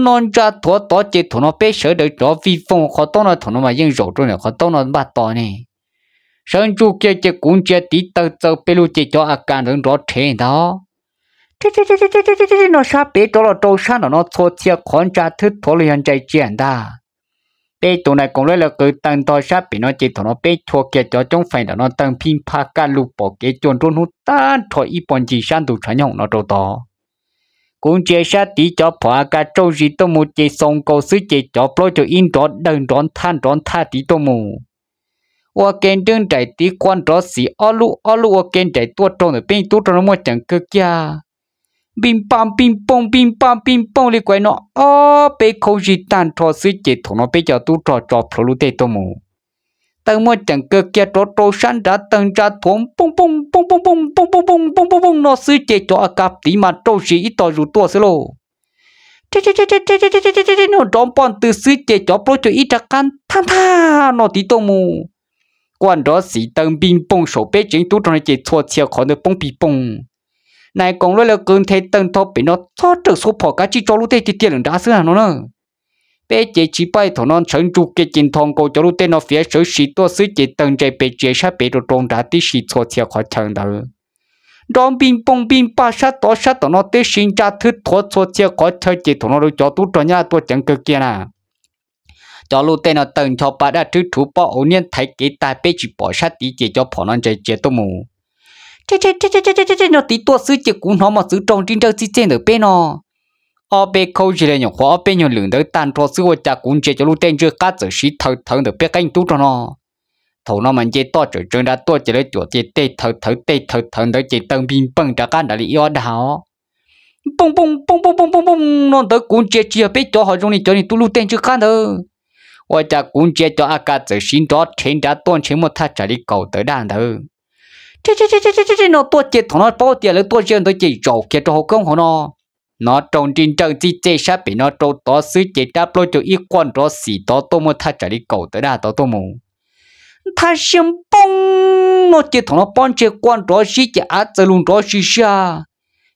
no ntsa thuav tod ces thaum no peb sawv daws rov vij voog qhov taub no, thaum no mas yeej zaum rau ntawm qhov taub no npaj tos ne. Sawv ntsug kiag ces kuv ntsia tiv tawg txaws pes lug ces cov A K ntawd nrov rhev ntag. No sab pem rov los rau sab nram no txhua txhia qhov ntsa thwb thuav los yog ntsais tsia ntag. Peb tus nais koom lawv qw tawg ntho sab pem no ces thaum no peb chua kiag cov coob fais nram no tawg phij phaj kaj lug pom kev cua nruab hnub tag nrho ib puag ncig sab ntug tshav nyooj no rau tod. Kuv ntsia sab tid cov phom A K tsauj zis tuaj mus ces xaus nkaus xwb ces cov plaub caug ib nrov dawg nrov nthaj nrov nthaj tid tuaj mus. Ua ke nrwb nraim tiv quaj nrov xim ob lub ob lub ua ke nraim tuaj rau ntawm peb tub rog no muaj ceem kawg kiag. Npij npaj npij pooj npij npaj npij pooj li kuv no ob peb khaub zig tag nrho xwb ces thaum no peb cov tub rog tso plhuav lub tej tuaj mus. Tawg muaj ceem kawg kiag rov rau sab nrad tawg ntsa thuav pooj pooj pooj pooj pooj pooj pooj pooj pooj pooj pooj no xwb ces cov A K tiv mas rauj zis ib tog zus tuaj xwb lauj. No nrov npoj ntws xwb ces cov plaub caug ib rov qab nthaj nthaj no tiv tuaj mus. Quaj nrov xim tawg npij npooj saum peb tsev tub rog no ces txhua txhia qhov ntawd poob pij pooj. Nais koom lawv qw nthe tawg ntho pem no txhob rawm xuav phom kav tsij tso lub tej tiag tiag lawm nrad xwb no na. Peb ces tsis paub thaum no sawv ntsug kiag ces ntho nkaus cov lub tej no fiav sawv si tuaj xwb ces tawg ntsais pes tsia sab pem rau rau nrad tib si txhua txhia qhov chaw ntawd. Nrov npij npooj npij npaj sab tod sab tom no tib si ntsa thwb thuav txhua txhia qhov chaw ces thaum no lawv cov tub rog Nyab Laj tuaj ceev kawg kiag na. Cov lub tej no tawg ncho pa daj rhwb rhuv pob hauv niab thaiv kev tag peb tsis pom sab tid ces cov phom no ntsais tsia tuaj mus. No tiv tuaj xwb ces kuv hnov mos txwv raug nri nrawj txij txej ntawm peb no. Ob peb khaub zig li nyuam qhuav ob peb nyuag lwm ntawd tag nrho xwb ua cas kuv ntsia cov lub tej ntswj qab txawm siv thaw thawv ntawm peb qeeb tub rog no. Thaum no mas nce toj tsawm tsawv nrad tuaj ces lawv cuam ces tej thaw thawv tej thaw thawv ntawd ces tawg npij npeej rov qab nrad li ib ob dag os. Pooj pooj pooj pooj pooj pooj pooj no ntawd kuv ntsia tsis yog peb cov ho zoo li cov niag tub lub tej ntswj qab ntawd. Ua cas kuv ntsia cov A K txawm siv nrov rhev nrad tuaj ntshe muaj thaj tsam li kaum tawv daj ntawd. No tuaj ces thaum no paub tias lawv tuaj ze ntawd ces zaum kiag rau hauv koob hauv no. Hnov raug nri nrawj txij txej sab pem no rau tod xwb ces rab plaub caug ib quaj nrov xim tod tuaj muaj thaj tsam li kaum tawv daj tod tuaj mus. Thaj siab npoo no ces thaum no pob ntseg quaj nrov zib ces av txawm lug nrov zig zag.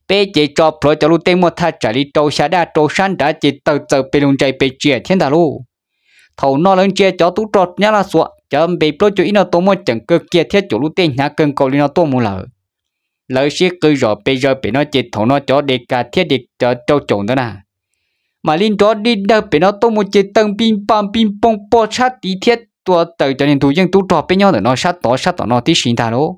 Peb ces tso plhuav cov lub tej muaj thaj tsam li rau xya daj rau sab nrad ces tawg txaws pes lug ntsais pes tsia thiab ntag lauj. Thaum no lawv ntsia cov tub rog Nyab Laj xuas cov npe plaub caug ib no tuaj muaj ceem kawg kiag thiab cuam lub tej hnyav kawg nkaus li no tuaj mus lawm. Lawv sib qw zom pes zaws pem no ces thaum no cov de kas thiab de cov rau caum ntawd na mam li nrov dig dawg pem no tuaj mus ces tawg npij npaj npij npoo pog tshab tid thiab tua raws cov niag ntug yeej tub rog peb nyob ntawm no sab tod sab tom no tib si ntag lauj.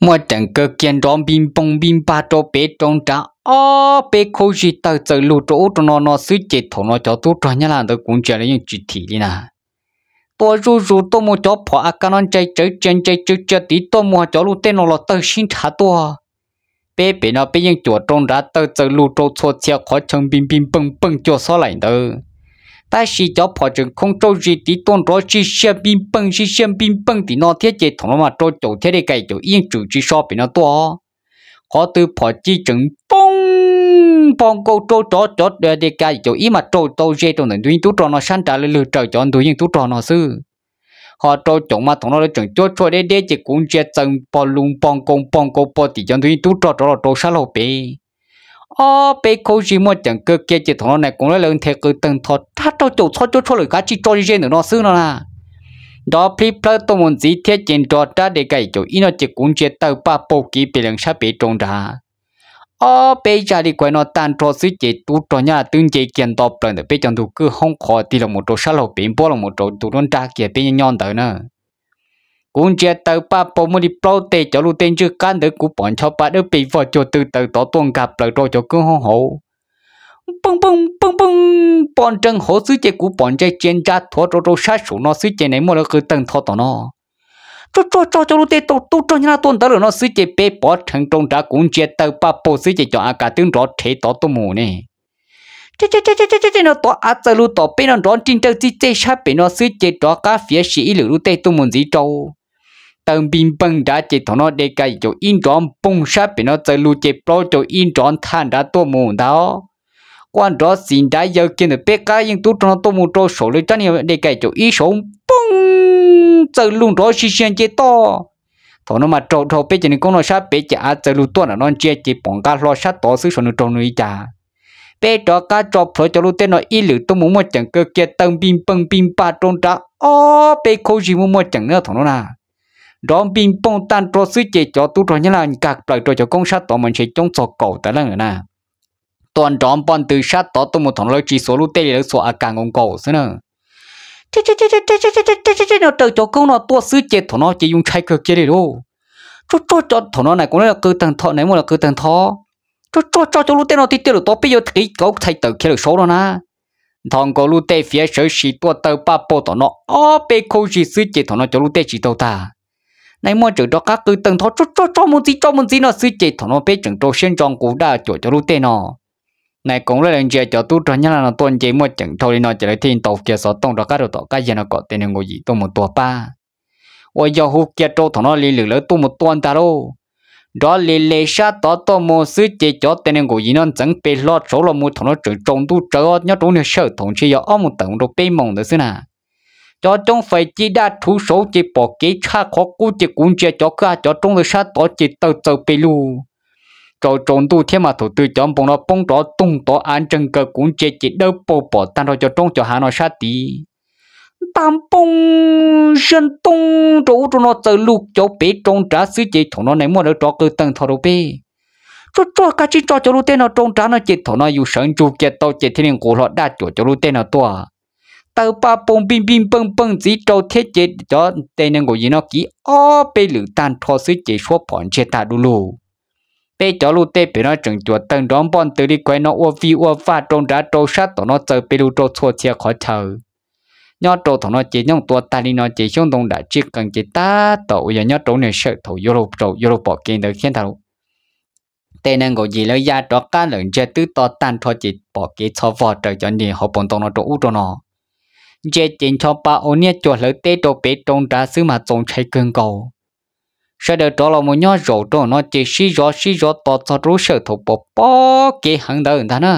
Muaj ceem kawg kiag nrov npij npoo npij npaj rau pem rau nrad ob peb khaub zig tawg txawm lug rau ub rau no no xwb ces thaum no cov tub rog Nyab Laj ntawd kuv ntsia lawv yeej tsis thim li na. Tua zuj zus tuaj mus cov phom A K no ntsais tsawv tsia ntsais tsawv tsia tid tuaj mus cov lub tej no los tawg sib nrhav tuaj. Peb pem no peb yeej cuam rau nrad tawg txawm lug rau txhua txhia qhov chaw npij npij npeej npeej cuag xob laim ntawd. Tab sis cov phom tseem khoo tsauj zis tid tuaj nrov zij siaj npij npeej zij siaj npij npeej tim no thiab ces thaum no mas rau caum thiab de kas caum ib yeej tsum tsis so pem no tuaj. Qhov twg phom ci tseem npoo npog nkaus rau cov cov de kas caum ib mas rau tau ze rau ntawm ntug yeej tub rog no sab nrad lwg raws cov ntug yeej tub rog no xwb. Ho rau caum mas thaum no lawv tseem cuab tshuaj deb deb ces kuv ntsia txaws npog lus npog nkaus npog nkaus pog tim cov ntug yeej tub rog rov los rau sab laug pem. Ob peb khaub zig muaj ceem kawg kiag ces thaum no nais koom lawv nthe qw tawg ntho rab rau caum txhob cuab tshuaj lawm kav tsij tso ze ze ntawm no xwb no na. Nrov plib plawb tuaj mus ntxiv thiab ces nrog rab de kas caum ib no ces kuv ntsia tawg paj paug kiv pes lees sab pem rau nrad. Ob peb zaj li kuv hais no tag nrho xwb ces tub rog Nyab Laj twb nce kiag nto plaws ntawm peb cov ntug kwj hoob qhov tig los mus rau sab laug pem npuab los mus rau tus nruab nrab kiag peb nyob nyob ntawd na. Kuv ntsia tawg paj paug muaj li plaub teg cov lub tej ntswj qab ntawd kuv pom ncho pa dawb pes vog cuag tw taws tod tuaj nkag plaws rau cov kwj hoob hauv. Pooj pooj pooj pooj poj nreeg hauv xwb ces kuv pom ntsais tsia ntsa thuav rau rau sab saum no xwb ces nais muaj lawv qw tawg ntho tom no. Tsuag tsuag tso cov lub tej tau tub rog Nyab Laj tuaj ntawd lawm no xwb ces peb pov rheev rau nrad kuv ntsia tawg paj paug xwb ces cov A K twb nrov rhev tod tuaj mus ne. No tod av txawm lug tom peb no nrov nrig nrawj txij txej sab pem no xwb ces rov qab fiav sim ib lwm lub tej tuaj mus ntxiv rau. taw npij npeeg nrad ces thaum no de ka caum ib nrov npoog sab pem no txawm lug ces plaub caug ib nrov nthaj nrad tuaj mus ntag. Quaj nrov xis nrad yaws kiag ntawm peb qab yeej tub rog no tuaj mus rau saum lawv rab niag de ka caum ib saud npoog txawm lug nrov si siag nce toj. Thaum no mas raug dhau peb cov niag koob no sab pem ces av txawm lug tuaj nram no ntsia ces pom nqa hlo sab tod xwb saum nws raug nws li cas. Peb rov qab tso plhuav cov lub teb no ib lwm tuaj mus muaj ceem kawg kiag taw npij npeeg npij npaj rau nrad ob peb khaub zig muaj muaj ceem na thaum no na. Nrov npij npoog tag nrho xwb ces cov tub rog Nyab Laj nkag plaws rau cov koob sab tod mas ntshe coob txog kaum tawm leej lawm na. Tuaj nrov npoj ntws sab tod tuaj mus thaum no lawv tsis xuas lub teb li lawv xuas a kas nkaus nkaus xwb na. No raws cov koob no tuaj xwb ces thaum no ces yus ntshai kawg kiag li lauj. Tsuag tsuag thaum no na kuv lawv qw tawg ntho na muaj lawv qw tawg ntho. Tsuag tsuag tso cov lub teb no tiag tiag lawm tod peb yuav qiv kauv txhais tawm khiav lawm saud no na. Nthos nkaus lub teb fiav sawv sis tuaj taw paj paug tom no ob peb khaub zig xwb ces thaum no cov lub teb tsis tau tag. Nais muaj tseem rov qab qw tawg ntho tso tso tso mus ntxiv tso mus ntxiv no xwb ces thaum no peb tseem rau siab ntso nqus daj cuam cov lub teb no. Nais koom lawv ntsia cov tub rog Nyab Laj no tuaj nce muaj ceem dhau li no ces lawv thiaj ntaus kiag xov tooj rov qab rau tom qab yag no kom tes nees nkaum yim tuaj mus tua pab. Uas yog hu kiag rau thaum no li lwm lawv tuaj mus tua ntag lauj. Nrov li le sab tod tuaj mus xwb ces cov tes nees nkaum yim no ntxeev pes hlo saud los mus thaum no tseem tsaus ntuj tsawv nyob rau niag sij hawm thaum ntshe yog ob moos tawm mus rau peb moos ntawd xwb na. Cov coob fais cig daj rhuv saud ces pom kev tshaj qhov qub ces kuv ntsia cov kwj ha cov roob ntawd sab tod ces tawg txaws pes lug. Tsaus tsaus ntuj thiab mas thaum twg cov npoo no poob rov toog tod av ntseeg kaw kuv ntsia ces dawb paug pom tag nrho cov roob cov hav no sab tid. Ntag npoo zaj ntoo rau ub rau no txawm lug cov pem rau nrad xwb ces thaum no nais muaj lawv rov qw tawg ntho rau peb. Tsuag tsuag kab tsib tso cov lub teb no rau nrad no ces thaum no yus sawv ntsug kiag tau ces thiaj li nqus hlo daj cuam cov lub teb no tuaj. Taw paj paug npij npij npeej npeej ntxiv rau thiab ces cov tes nees nkaum yim no kiv ob peb lwm tag nrho xwb ces suab phom ntsiag tag du lug. Peb cov lub teb pem no tseem cuam tawg nrov npoj ntws li kuv hais no ua vij ua vaj rau nrad rau sab tom no txaws pes lug rau txhua txhia qhov chaw. Nyob rau thaum no ces nyooj tua tag li no ces xyoob ntoo dam tsij qees ces tab tom uas yog nyob rau niag sij hawm thaum yuav luag pom kev ntawd thiab ntag lauj. Tes nees nkaum yim lawv ya rov qab lawm ntsia twb to tag nrho ces pom kev txho vog raws cov niag hauv paus ntoo no rau ub rau no. Ntsia ces ncho pa ua niaj cuag hlawv teb rau pem rau nrad xwb mas txaus ntshai kawg nkaus. Sawv daws rov los mus nyob zaum rau no ces sib zov sib zov tos txog rau lub sij hawm thaum pom pom kev heev ntawd ntag na.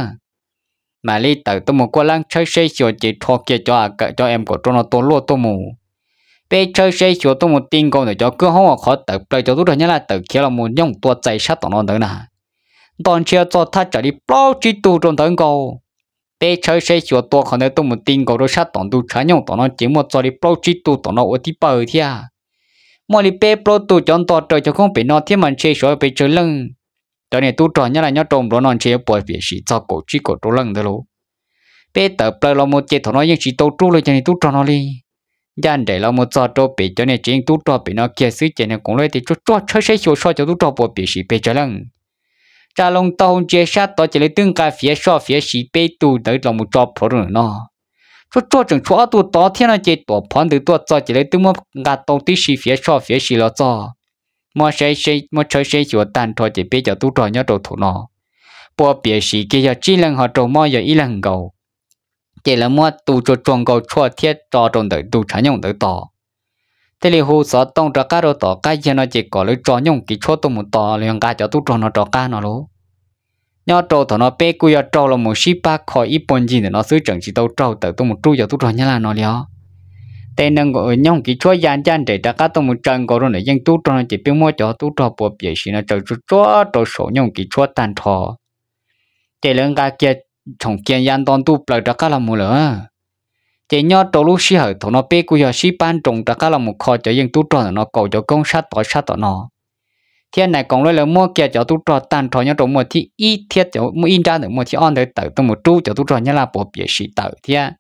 Mam li tawm tuaj mus kuaj leeb tshawb saib xyuas ces rho kiag cov a kawm cov em kaum rau no tua luaj tuaj mus. Peb tshawb saib xyuas tuaj mus ti nkaus ntawm cov kwj hoob uas qhov tawm plaws cov tub rog Nyab Laj tawm khiav los mus nyooj tua txais sab tom no ntawd na. Ntog ntshe txog thaj tsam li plaub tsib tug rau ntawd nkaus. Peb tshawb saib xyuas tua qhov ntawd tuaj mus ti nkaus rau sab tom ntug tshav nyooj tom no ces muaj txog li plaub tsib tug tom no ua tib pawg thiab. Muaj li peb plaub tug cov ntog raws cov koob pem no thiab mas ntshe xyov pes tsawg leej. Cov niag tub rog Nyab Laj nyob rau nplua no ntshe yuav puas piam sim txog kaum tsib kaum rau leej ntawd lauj. Peb tawm plaws los mus ces thaum no yeej tsis tau rub luag cov niag tub rog no li. Ncaj nraim los mus txog rau pem cov niag tsev yeej tub rog pem no kiag xwb ces nws koom lub tias tsuag tsuag tshawb saib xyuas soj cov tub rog puas piam sim pes tsawg leej. Tsa loo taub hau ntsia sab tod ces lawv twb nqa fiav soj fiav sim peb tug ntawd los mus tso plhuav rau ntawm no. Tsuag tsuag tseem tshuav ob tug tod thiab no ces tuam phov ntws tuaj txog ces lawv twb muab nqa tau tib si fiav soj fiav sim los txog. Muab tshawb saib xyuas tag nrho ces peb cov tub rog nyob rau thaum no puas piam sim kiag yog tsib leeg ho raug mob yog ib leeg nkaus. Ces lawv muab tu tsuag tsuag nkaus tshuaj thiab tso rau ntawm ntug tshav nyooj ntawd tos. Thiaj li hu xov tooj rov qab rau tom qab yag no ces kom lawv tso nyooj kev tshuab tuaj mus tos los yog nqa cov tub rog no rov qab no lauj. Nyob rau thaum no peb kuj yog raug los mus sib pab kho ib puag ncig ntawm no xwb tseem tsis tau raug tawm tuaj mus rub cov tub rog Nyab Laj no li os. Tes nees nkaum nyooj kev tshuab ya ncaj nraim rov qab tuaj mus tsaws nkaus rau ntawm yeej tub rog no ces peb muab cov tub rog puas piam sim no tsaws tsuag tsuag rau saum nyooj kev tshuab tag nrho. Ces lawv nqa kiag tshoom kiag ya nto ntuj plaws rov qab los mus lawm. Ces nyob rau lub sij hawm thaum no peb kuj yog sib pab nroos rov qab los mus kho cov yeej tub rog ntawm no kaus cov koob sab tod sab tom no. Thiab nais koom lawv muab kiag cov tub rog tag nrho nyob rau muaj thib ib thiab muaj ib nrab ntawm muaj thib ob ntawd tawm tuaj mus rub cov tub rog Nyab Laj puas piam sim tawm thiab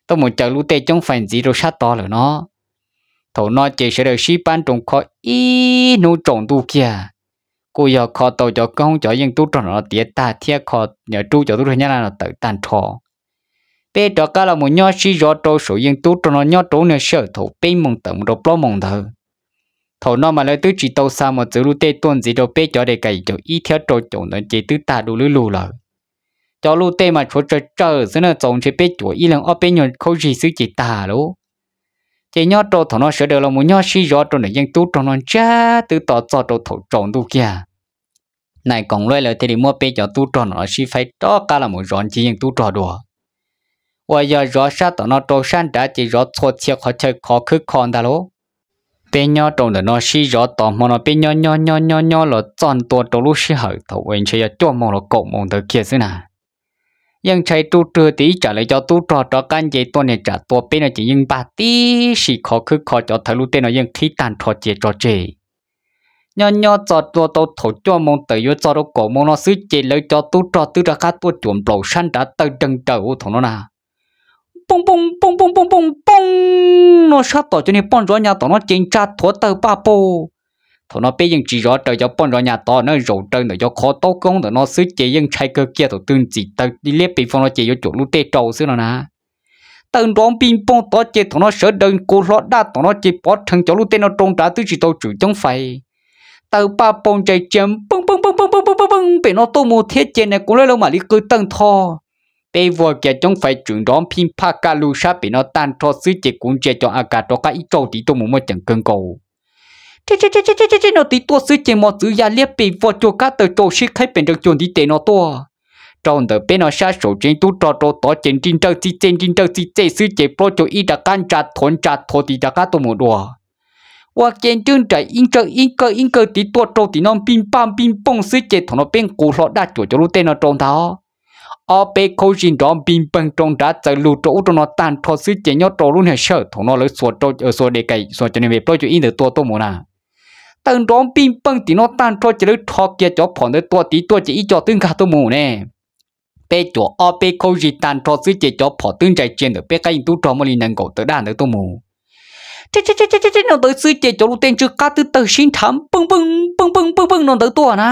tuaj mus caws lub tej coob fais ntxiv rau sab tod lawm no. Thaum no ces sawv daws sib pab nroos kho ib hnub tsaus ntuj kiag, kuj yog kho tau cov koob cov yeej tub rog no tiav tag thiab kho rub cov tub rog Nyab Laj no tawm tag nrho. Peb rov qab los mus nyob sib zov rau saum yeej tub rog no nyob rau lub niag sij hawm thaum peb moos tawm mus rau plaub moos ntawd. Thaum no mas lawv twb tsis tau xa mos txwv lub tej tuaj ntxiv rau peb cov de ka yim caum ib thiab rau caum ntawd ces twb tag du lub lug lawm. Cov lub tej mas tshuav tsawg tsawg xwb na, txaus ntshe peb cuam ib leeg ob peb nyuag khaub zig xwb ces tag lauj. Ces nyob rau thaum no sawv daws los mus nyob sib zov rau ntawm yeej tub rog no ntsiag twb to txog rau thaum tsaus ntuj kiag. Nais koom luaj lawv thiaj li muab peb cov tub rog no sib faib rov qab los mus zov ncig yeej tub rog dua. Uas yog zov sab tom no rau sab nrad ces zov txhua txhia qhov chaw khov khwb kho ntag lauj. Peb nyob rau ntawm no sib zov tos hmo no peb nyob nyob nyob nyob nyob los txog ntua rau lub sij hawm thaum uas ntshe yog cuaj moos los kaum moos ntawd kiag xwb na. Yeej ntshai ruj rwg tias ib tsam lawv cov tub rog rov qab nce tuaj niag tsam tua peb no ces yeej npaj tib si khov khwb kho cov thawv lub tej no yeej qhib tag nrho cia tso tseg. Nyob nyob txog tua tau thaum cuaj moos tawm yuav txog rau kaum moos no xwb ces lawv cov tub rog twb rov qab tuaj cuam nplaum sab nrad tawg deeg daws ua thaum no na. Pooj pooj pooj pooj pooj pooj pooj no sab tom cov niag poj ntsuav nyas tom no ces ntsa thuav tawg paj paug. Thaum no peb yeej tsis zov raws cov poj ntsuav nyas tod na, zaum raws ntawm cov qhov taub koob ntawm no xwb ces yeej ntshai kawg kiag thaum twg ntxim tawg liab pes vog no ces yuav cuam lub tej rau xwb no na. Tawg nrov npij poog tod ces thaum no sawv daws nqus hlo daj tom no ces pov rhees cov lub tej no rau nrad twb tsis tau tswm coob fais. Tawg paj paug ntsais tsia peej peej peej peej peej peej pem no tuaj mus thiab ces nais koom lawv mam li qw tawg ntho. Peb vuag kiag coob fais tswm nrov phij phaj kaj lug sab pem no tag nrho xwb ces kuv ntsia cov A K rov qab ib tsaug tid tuaj mus muaj ceem kawg nkaus. Tseb tseb tseb no tid tuaj xwb ces mos txwv ya liab pes vog cuag kab taw tsau sib qhaib pes nrees cuag ntiv tes no tuaj. Rau ntawm peb no sab saum tsev tub rog rau tod ces nrig nrawj txij txej nrig nrawj txij txej xwb ces plaub caug ib rov qab ntsa thuav ntsa thuav tid rov qab tuaj mus dua. Ua ke nrwj nraim ib ntsawj ib kawj ib kawj tid tuaj rau tim no npij npaj npij poog xwb ces thaum no peb nqus hlo daj cuam cov lub tej no rau ntag. Ob peb khaub zig nrov npij npeeg rau nrad txawm lug rau ub rau no tag nrho xwb ces nyob rau lub niag sij hawm thaum no lawv xuas rau, xuas de kais xuas cov niag me plaub caug ib ntawd tua tuaj mus na. Tawg nrov npij npeeg tim no tag nrho ces lawv rho kiag cov phom ntawd tua tid tuaj ces ib co twb nkag tuaj mus ne. Peb cuam ob peb khaub zig tag nrho xwb ces cov phom twb ntsais tsia ntawm peb qab yeej tub rog muaj li nees nkaum tawm daj ntawd tuaj mus. Tseb tseb tseb no ntawd xwb ces cov lub tej ntswj qab twb tawg sib nrhav npeej npeej npeej npeej npeej npeej no ntawd tuaj na.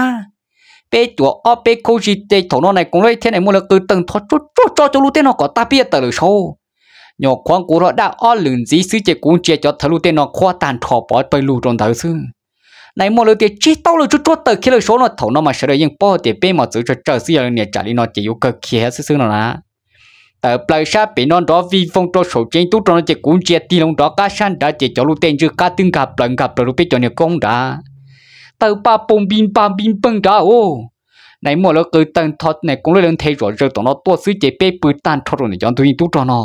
Peb cuam ob peb khaub zig ces thaum no nais koom lawv thiab nais muaj lawv qw tawg ntho tsuag tsuag tso cov lub tej no kom tag pib tawm lawm saud. Nyuam qhuav nqus hlo daj ob lwm ntxiv xwb ces kuv ntsia cov thawv lub tej no qhuav tag nrho pov pawg lug rau ntawd xwb. Nais muaj lawv tias tseg tau lawm tsuag tsuag tawm khiav lawm saud no thaum no mas sawv daws yeej paub tias peb mos txwv tsawg tsawg xwb yog niam tsam li no ces yuav kawg khiav xwb xwb no na. Tawm plaws sab pem no nrov vij voog rau saum tsev tub rog no ces kuv ntsia tig loo nrov qab sab nrad ces cov lub tej ntswj qab twb nkag plaws nkag plaws rau peb cov niag koob nrad. Tawg paj paug npij npaj npij npeeg nrad os. Nais muaj lawv qw tawg ntho nais koom lawv nthe zom zaws tom no tuaj xwb ces peb pw tag nrho rau ntawm cov ntug yeej tub rog no.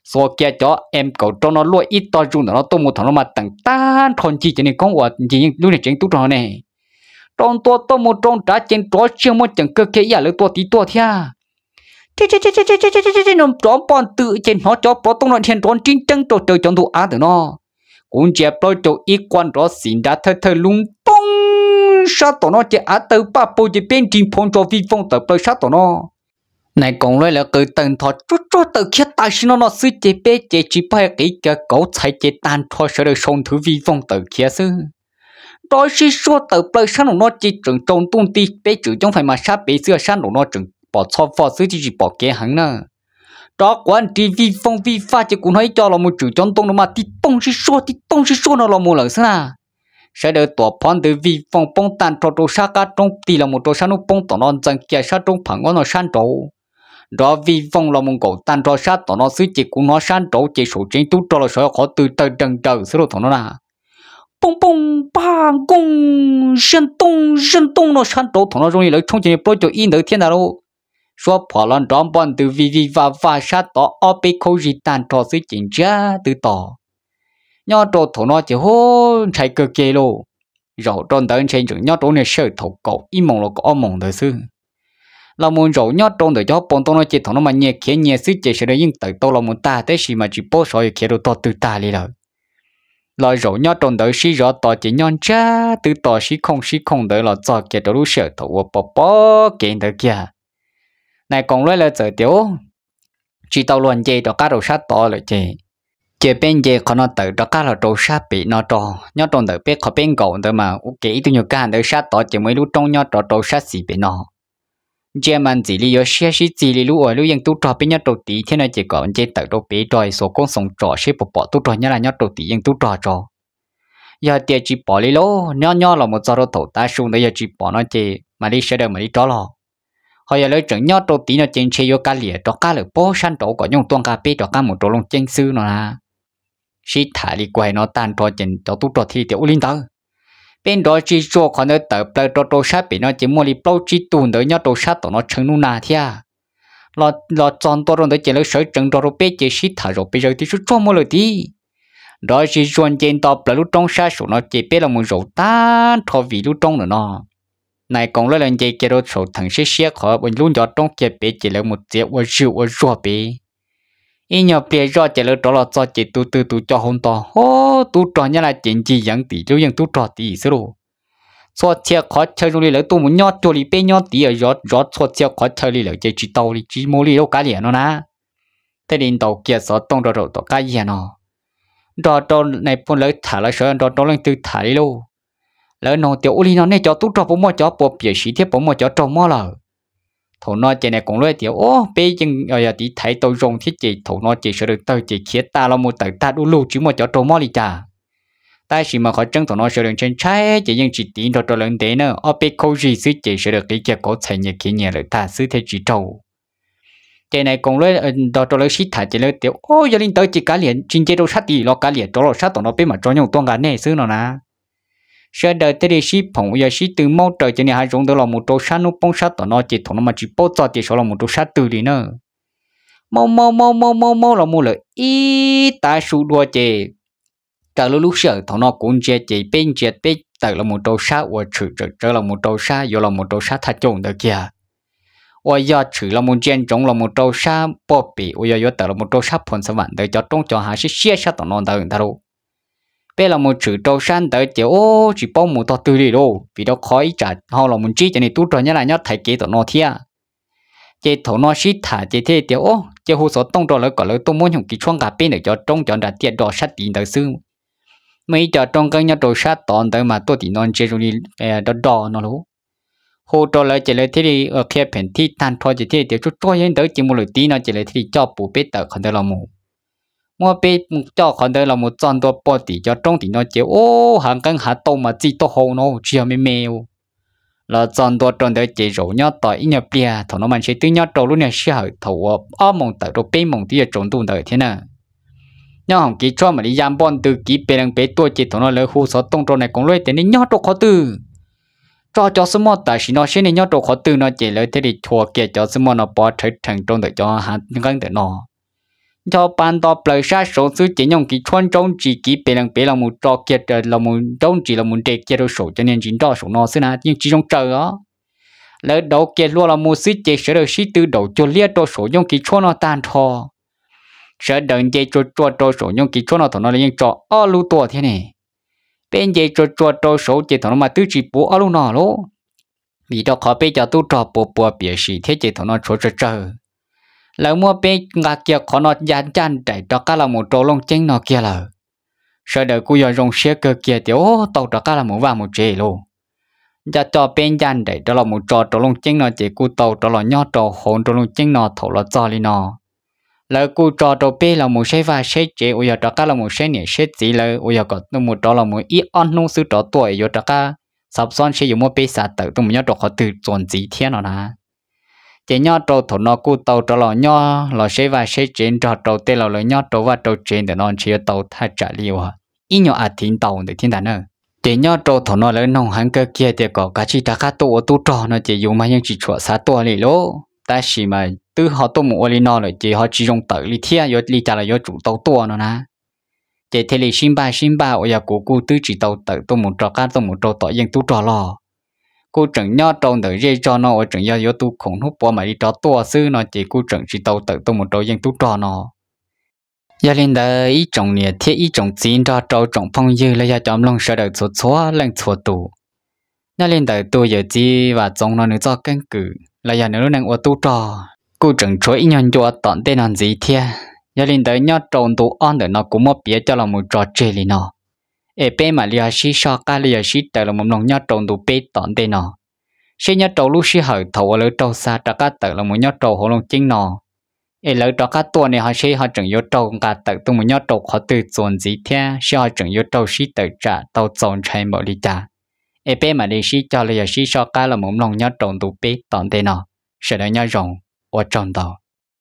Xuas kiag cov M kaum rau no luaj ib tog zus ntawm no tuaj mus thaum no mas teem tag nrho ncig cov niag koob uas ncig lub niag tsev tub rog no ne. Rau ntua tuaj mus rau nrad ces nrov tsiag muaj ceem kawg kiag ib yam lawv tua tid tuaj thiab. Tseb tseb tseb no nrov npoj ntws ces hnov cov plov tooj no dhia nrov nrib nreeb rau raws cov ntug av ntawm no. Kuv ntsia plaub caug ib qua nrov xim nrad thawj thawj lub npoog sab tom no ces av tawg paj paug ces peb nrig nphau ntso vij voog tawm plaws sab tom no. Nais koom lawv qw tawg ntho tsuag tsuag tawm khiav tam sim no no xwb ces peb ces tsis paub hais qiv kiag kauv txhais ces tag nrho sawv daws sau nthwv vij voog tawm khiav xwb. Nrov sib suag tawm plaws sab nraum no ces tseem tsaus ntuj nti peb tswm coob fais mas sab pem xwb sab nraum no tseem pom txho vog xwb tsis pom kev heev na. Rov quav nrig vij voog vij vaj ces kuv hnov ib co los mus tswm cov ntoo no mas tib tooj sib suag tib tooj sib suag no los mus lawm xwb na. Sawv daws tuam phov ntws vij voog poob tag nrho rau sab qab roob tig los mus rau sab hnub poob tom no ntxeev kiag sab roob pham ngob no sab nraud. Nrov vij voog los mus nkaum tag nrho sab tom no xwb ces kuv hnov sab nraud ces saum tsev tub rog los sav qhov twg tawg deeg daws xwb lauj thaum no na. Pooj pooj paj nkooj ziaj ntooj ziaj ntooj no sab nraud thaum no zoo li lawv tshoob cov niag plaub caug ib ntawd thiab ntag lauj. Suab phom los nrov npoj ntws vij vij vaj vaj sab tod ob peb khaub zig tag nrho xwb ces ntsiag twb to. Nyob rau thaum no ces hu ntshai kawg kiag lauj. Zaum rau ntawd ntshe tseem nyob rau niag sij hawm thaum kaum ib moos los kaum ob moos ntawd xwb. Los mus zaum nyob rau ntawm cov poos ntoo no ces thaum no mas nyias khiav nyias xwb ces sawv daws yeej tawm tau los mus tag tab sis mas tsis paub xyov yuav khiav rau tog twg tag li lawm. Los zaum nyob rau ntawd sib zov tos ces nyob ntsiag twb to sib khooj sib khooj ntawd los txog kiag rau lub sij hawm thaum uas pom pom kev ntawd kiag. Nais koom lawv txawm tias tsis tau luag nce rov qab rau sab tod lawm ces cia peb nce qhov no tawm rov qab los rau sab pem no rau nyob rau ntawm peb qhov peb nkaum ntawd mas ua ke ib tug nyuag kaj ntawd sab tod ces muaj ib lub roob nyob rov rau sab xis pem no. Ntsia mas ntxim li yuav siab sib txig li lub uas lub yeej tub rog peb nyob rau tid thiab no ces kom nce tawm rau pem rau xuas koob xoos tsom seb puas pom tub rog Nyab Laj nyob rau tim yeej tub rog tso. Yog tias tsis pom li lauj, nyob nyob los mus txog rau thaum tav su ntawd yog tsis pom no ces mam li sawv daws mam li rov los. Ho yog lawv tseem nyob rau tid no ces ntshe yuav kav liam rov qab lawm pob sab nraud kom nyooj tuaj nqa peb rov qab mus rau Looj Ceeb xwb no na. sib tham li kuv hais no tag nrho ces cov tub rog thiaj li tias, Ua li ntawd, peb nrov zig zuag qhov ntawd tawm plaws rau rau sab pem no ces muaj li plaub tsib tug ntawd nyob rau sab tom no tshee nub nag thiab. Los txog ntua rau ntawd ces lawv sawv tsees nrog rau peb ces sib tham zaum pes zaws twb tsuj tsuag muaj lawm tid. Nrov zig zuag nce nto plaws lub roob sab saum no ces peb los mus zaum tag nrho vim lub roob ntawm no. Nais koom lawv nce kiag rau saum theem siab siab qhov lub ncov roob kiag pem ces lawv mus txiav ua zig ua zuag pem. Ib nyuag pliag zoj ces lawv rov los txog ces tus twg tus coj hau nto, hub, tub rog Nyab Laj ces ncig yeev tim lub yeej tub rog tid xwb lauj. Txhua txhia qhov chaw zoo li lawv tuaj mus nyob cuag li peb nyob tid, zov txhua txhia qhov chaw li lawm ces tsis tau li, tsis mus li lauj kav liam no na. Thiaj li ntaus kiag xov tooj rau tom qab yias no, nrog rau nais phoo lawv tham los sawv nrog rau leej twg tham li lauj. Lawv nug tias, Ua li no nej cov tub rog puas muaj cov puas piam siv thiab puas muaj cov raug mob lawm? Thaum no ces nais koom lawv tias, Ub, peb yeej yog tiv thaiv tau zoo thiab ces thaum no ces sawv daws tawg ces khiav tas los mus tawm tag du lug tsis muaj cov raug mob li cas. Tab sis mas qhov tseeb thaum no sawv daws ntshai ntshai ces yeej tsis tiv nrog rau lawv ntev na, ob peb khaub zig xwb ces sawv daws qiv kiag kauv txhais nyias khiav nyias lawm tag xwb thiaj tsis raug. Ces nais koom lawv nrog rau lawv sib tham ces lawv tias, Ub, yog li ntawd ces kav liam tsis nce rau sab tid los kav liam rov los sab tom no peb mam tso nyoob tuaj nqa nej xwb no na. Sawv daws thiaj li sib phoom uas yog sib tw maub raws cov niag hav zoov ntawd los mus rau sab hnub poob sab tom no ces thaum no mas tsis paub txog tias sawv los mus rau sab twg li na. Maub maub maub maub maub maub los mus lawm ib tav su dua ces raws li lub sij hawm thaum no kuv ntsia ces peb ntsia peb tawm los mus rau sab uas tshwm tsawm tsawv los mus rau sab yuav los mus rau sab thaj caum ntawd kiag, uas yog tshwm los mus ntsia ntsoov los mus rau sab puag pem uas yog yuav tawm los mus rau sab Phoo Xav Vam ntawd cov roob cov hav siab siab sab tom no ntawd ntag lauj. Peb los mus tshwm rau sab ntawd ces ub tsis paub mus tog twg li lauj, vim rau qhov ib tsam ho los mus ntsib cov niag tub rog Nyab Laj nyob thaiv kev tom no thiab. Ces thaum no sib tham ces thiaj tias, Ub, cia hu xov tooj rau lawv kom lawv tuaj muab nyooj kiv tshuab nqa peb ntawm cov roob cov nram tiaj do sab tid ntawd xwb. Muaj ib co roob nqeeb nyob rau sab tod ntawd mas tuaj tim no ntsia zoo li do do no lauj. Hu rau lawv ces lawv thiaj li qhia pheem thij tag nrho ces thiaj li tias, Tsuj tsuag yog li ntawd ces mus lawm tid no ces lawv thiaj li coj pum peb tawm qhov ntawd los mus. Muab peb coj qhov ntawd los mus txog ntua puag tim cov roob tim no ces ub, hav nqeeb hav tauj mas txij taub hau no tsis yog me me. Los txog ntua rau ntawd ces zaum nyob tos ib nyuag pliag, thaum no mas ntshe twb nyob rau lub niag sij hawm thaum uas ob moos tawm rau peb moos twb yuav tsaus ntuj ntawd thiab na. Nyob hoom kiv tshuab mam li ya npoj ntws kiv pes lees pem tuaj ces thaum no lawv hu xov tooj rau nais koom lawv tias, Nej nyob rau qhov twg? Tso cov xub moj tam sim no seb nej nyob rau qhov twg no ces lawv thiaj li chua kiag cov xub moj no pov rhawv rhees rau ntawm cov hav nqeeb ntawm no. Ncho pa nto plaws sab saud xwb ces nyooj kiv tshuab ntsaub ntsis kiv pes lees pem los mus tso kiag los mus ntsaub ntsis los mus nres kiag rau saum cov niag ntsis nroj saum no xwb na yeej tsis zoo tsaws os. Lawv dauv kiag hlua los mus xwb ces sawv daws sib tw daum cuag liab rau saum nyooj kiv tshuab no tag nrho. Sawv daws nce tsuag tsuag rau saum nyooj kiv tshuab no thaum no lawv yeej tso ob lub tuaj thiab ne. Peb nce tsuag tsuag rau saud ces thaum no mas twb tsis puv ob lub no lauj, vim rau qhov peb cov tub rog puas puas piam sim thiab ces thaum no tshuav tsawg tsawg. Lawv muab peb nqa kiag qhov no ya ncaj nraim rov qab los mus rau Looj Ceeb no kiag lawm. Sawv daws kuj yog zoo siab kawg kiag tias, Ub, tau rov qab los mus vaj mus tsev lauj. Ncaj coj peb ncaj nraim rov los mus tso rau Looj Ceeb no ces kuj tau rov los nyob rau hauv nroog Looj Ceeb no thaum los txog li no. Lawv kuj tso rau peb los mus saib vaj saib tsev uas yog rov qab los mus saib niam saib txiv lawv uas yog kom tuaj mus rov los mus ib ob hnub xwb rov tuaj es yuav rov qab xav xob seb yuav muab peb xa tawm tuaj mus nyob rau qhov twg txuas ntxiv thiab no na. Ces nyob rau thaum no kuj tau rov los nyob los saib vaj saib tsev nrog rau tej laus lawv nyob rau vaj rau tsev ntawm no ntshe yuav tau thaj tsam li uas ib nyuag as thiv ntau ntawm thiab ntag na. Ces nyob rau thaum no lawv noog heev kawg kiag tias kom kav tsij rov qab tuaj ua tub rog no ces yus mas yeej tsis tshua xav tuaj li lauj, tab sis mas twb ho tuaj mus ua li no lawm ces ho tsis zoo tawm li thiab, yuav li cas los yuav tsum tau tuaj no na. Ces thiaj li sib npaj sib npaj uas yog kuv kuj twb tsis tau tawm tuaj mus rov qab tuaj mus rau tom yeej tub rog los. Kuj tseem nyob rau ntawm zej zog no uas tseem yog yuav tu khoom hnub puav mam li rov tuaj xwb no ces kuj tseem tsis tau tawm tuaj mus rau yeej tub rog no. Yog li ntawd ib tsoom niam thiab ib tsoom txiv nrog rau tsoom phooj ywg los yog cov mloog sawv daws txhua txhua leej txhua tus, nyob li ntawm tus yawm txiv Vam Txoov no nws txoj keeb kwm los yog nws lub neej ua tub rog kuj tseem tshuav ib nyuag ncua tom ntej no ntxiv thiab. Yog li ntawd nyob rau ntu ob ntawm no kuv muab piav coj los mus tso tseg li no, es peb mam li ho sib soj qab los yog sib raws los mus mloog nyob rau ntu peb tom ntej no, seb nyob rau lub sij hawm thaum uas lawv raug xa rov qab tawm los mus nyob rau hauv Looj Ceeb no, es lawv rov qab tuaj ne ho seb ho tseem yuav raug nqa tawm tuaj mus nyob rau qhov twg txuas ntxiv thiab seb ho tseem yuav raug sib tawm tsam tau txaus ntshai npaum li cas. Es peb mam li sib cog los yog sib soj qab los mus mloog nyob rau ntu peb tom ntej no. Sawv daws nyob zoo, ua tsaug ntau.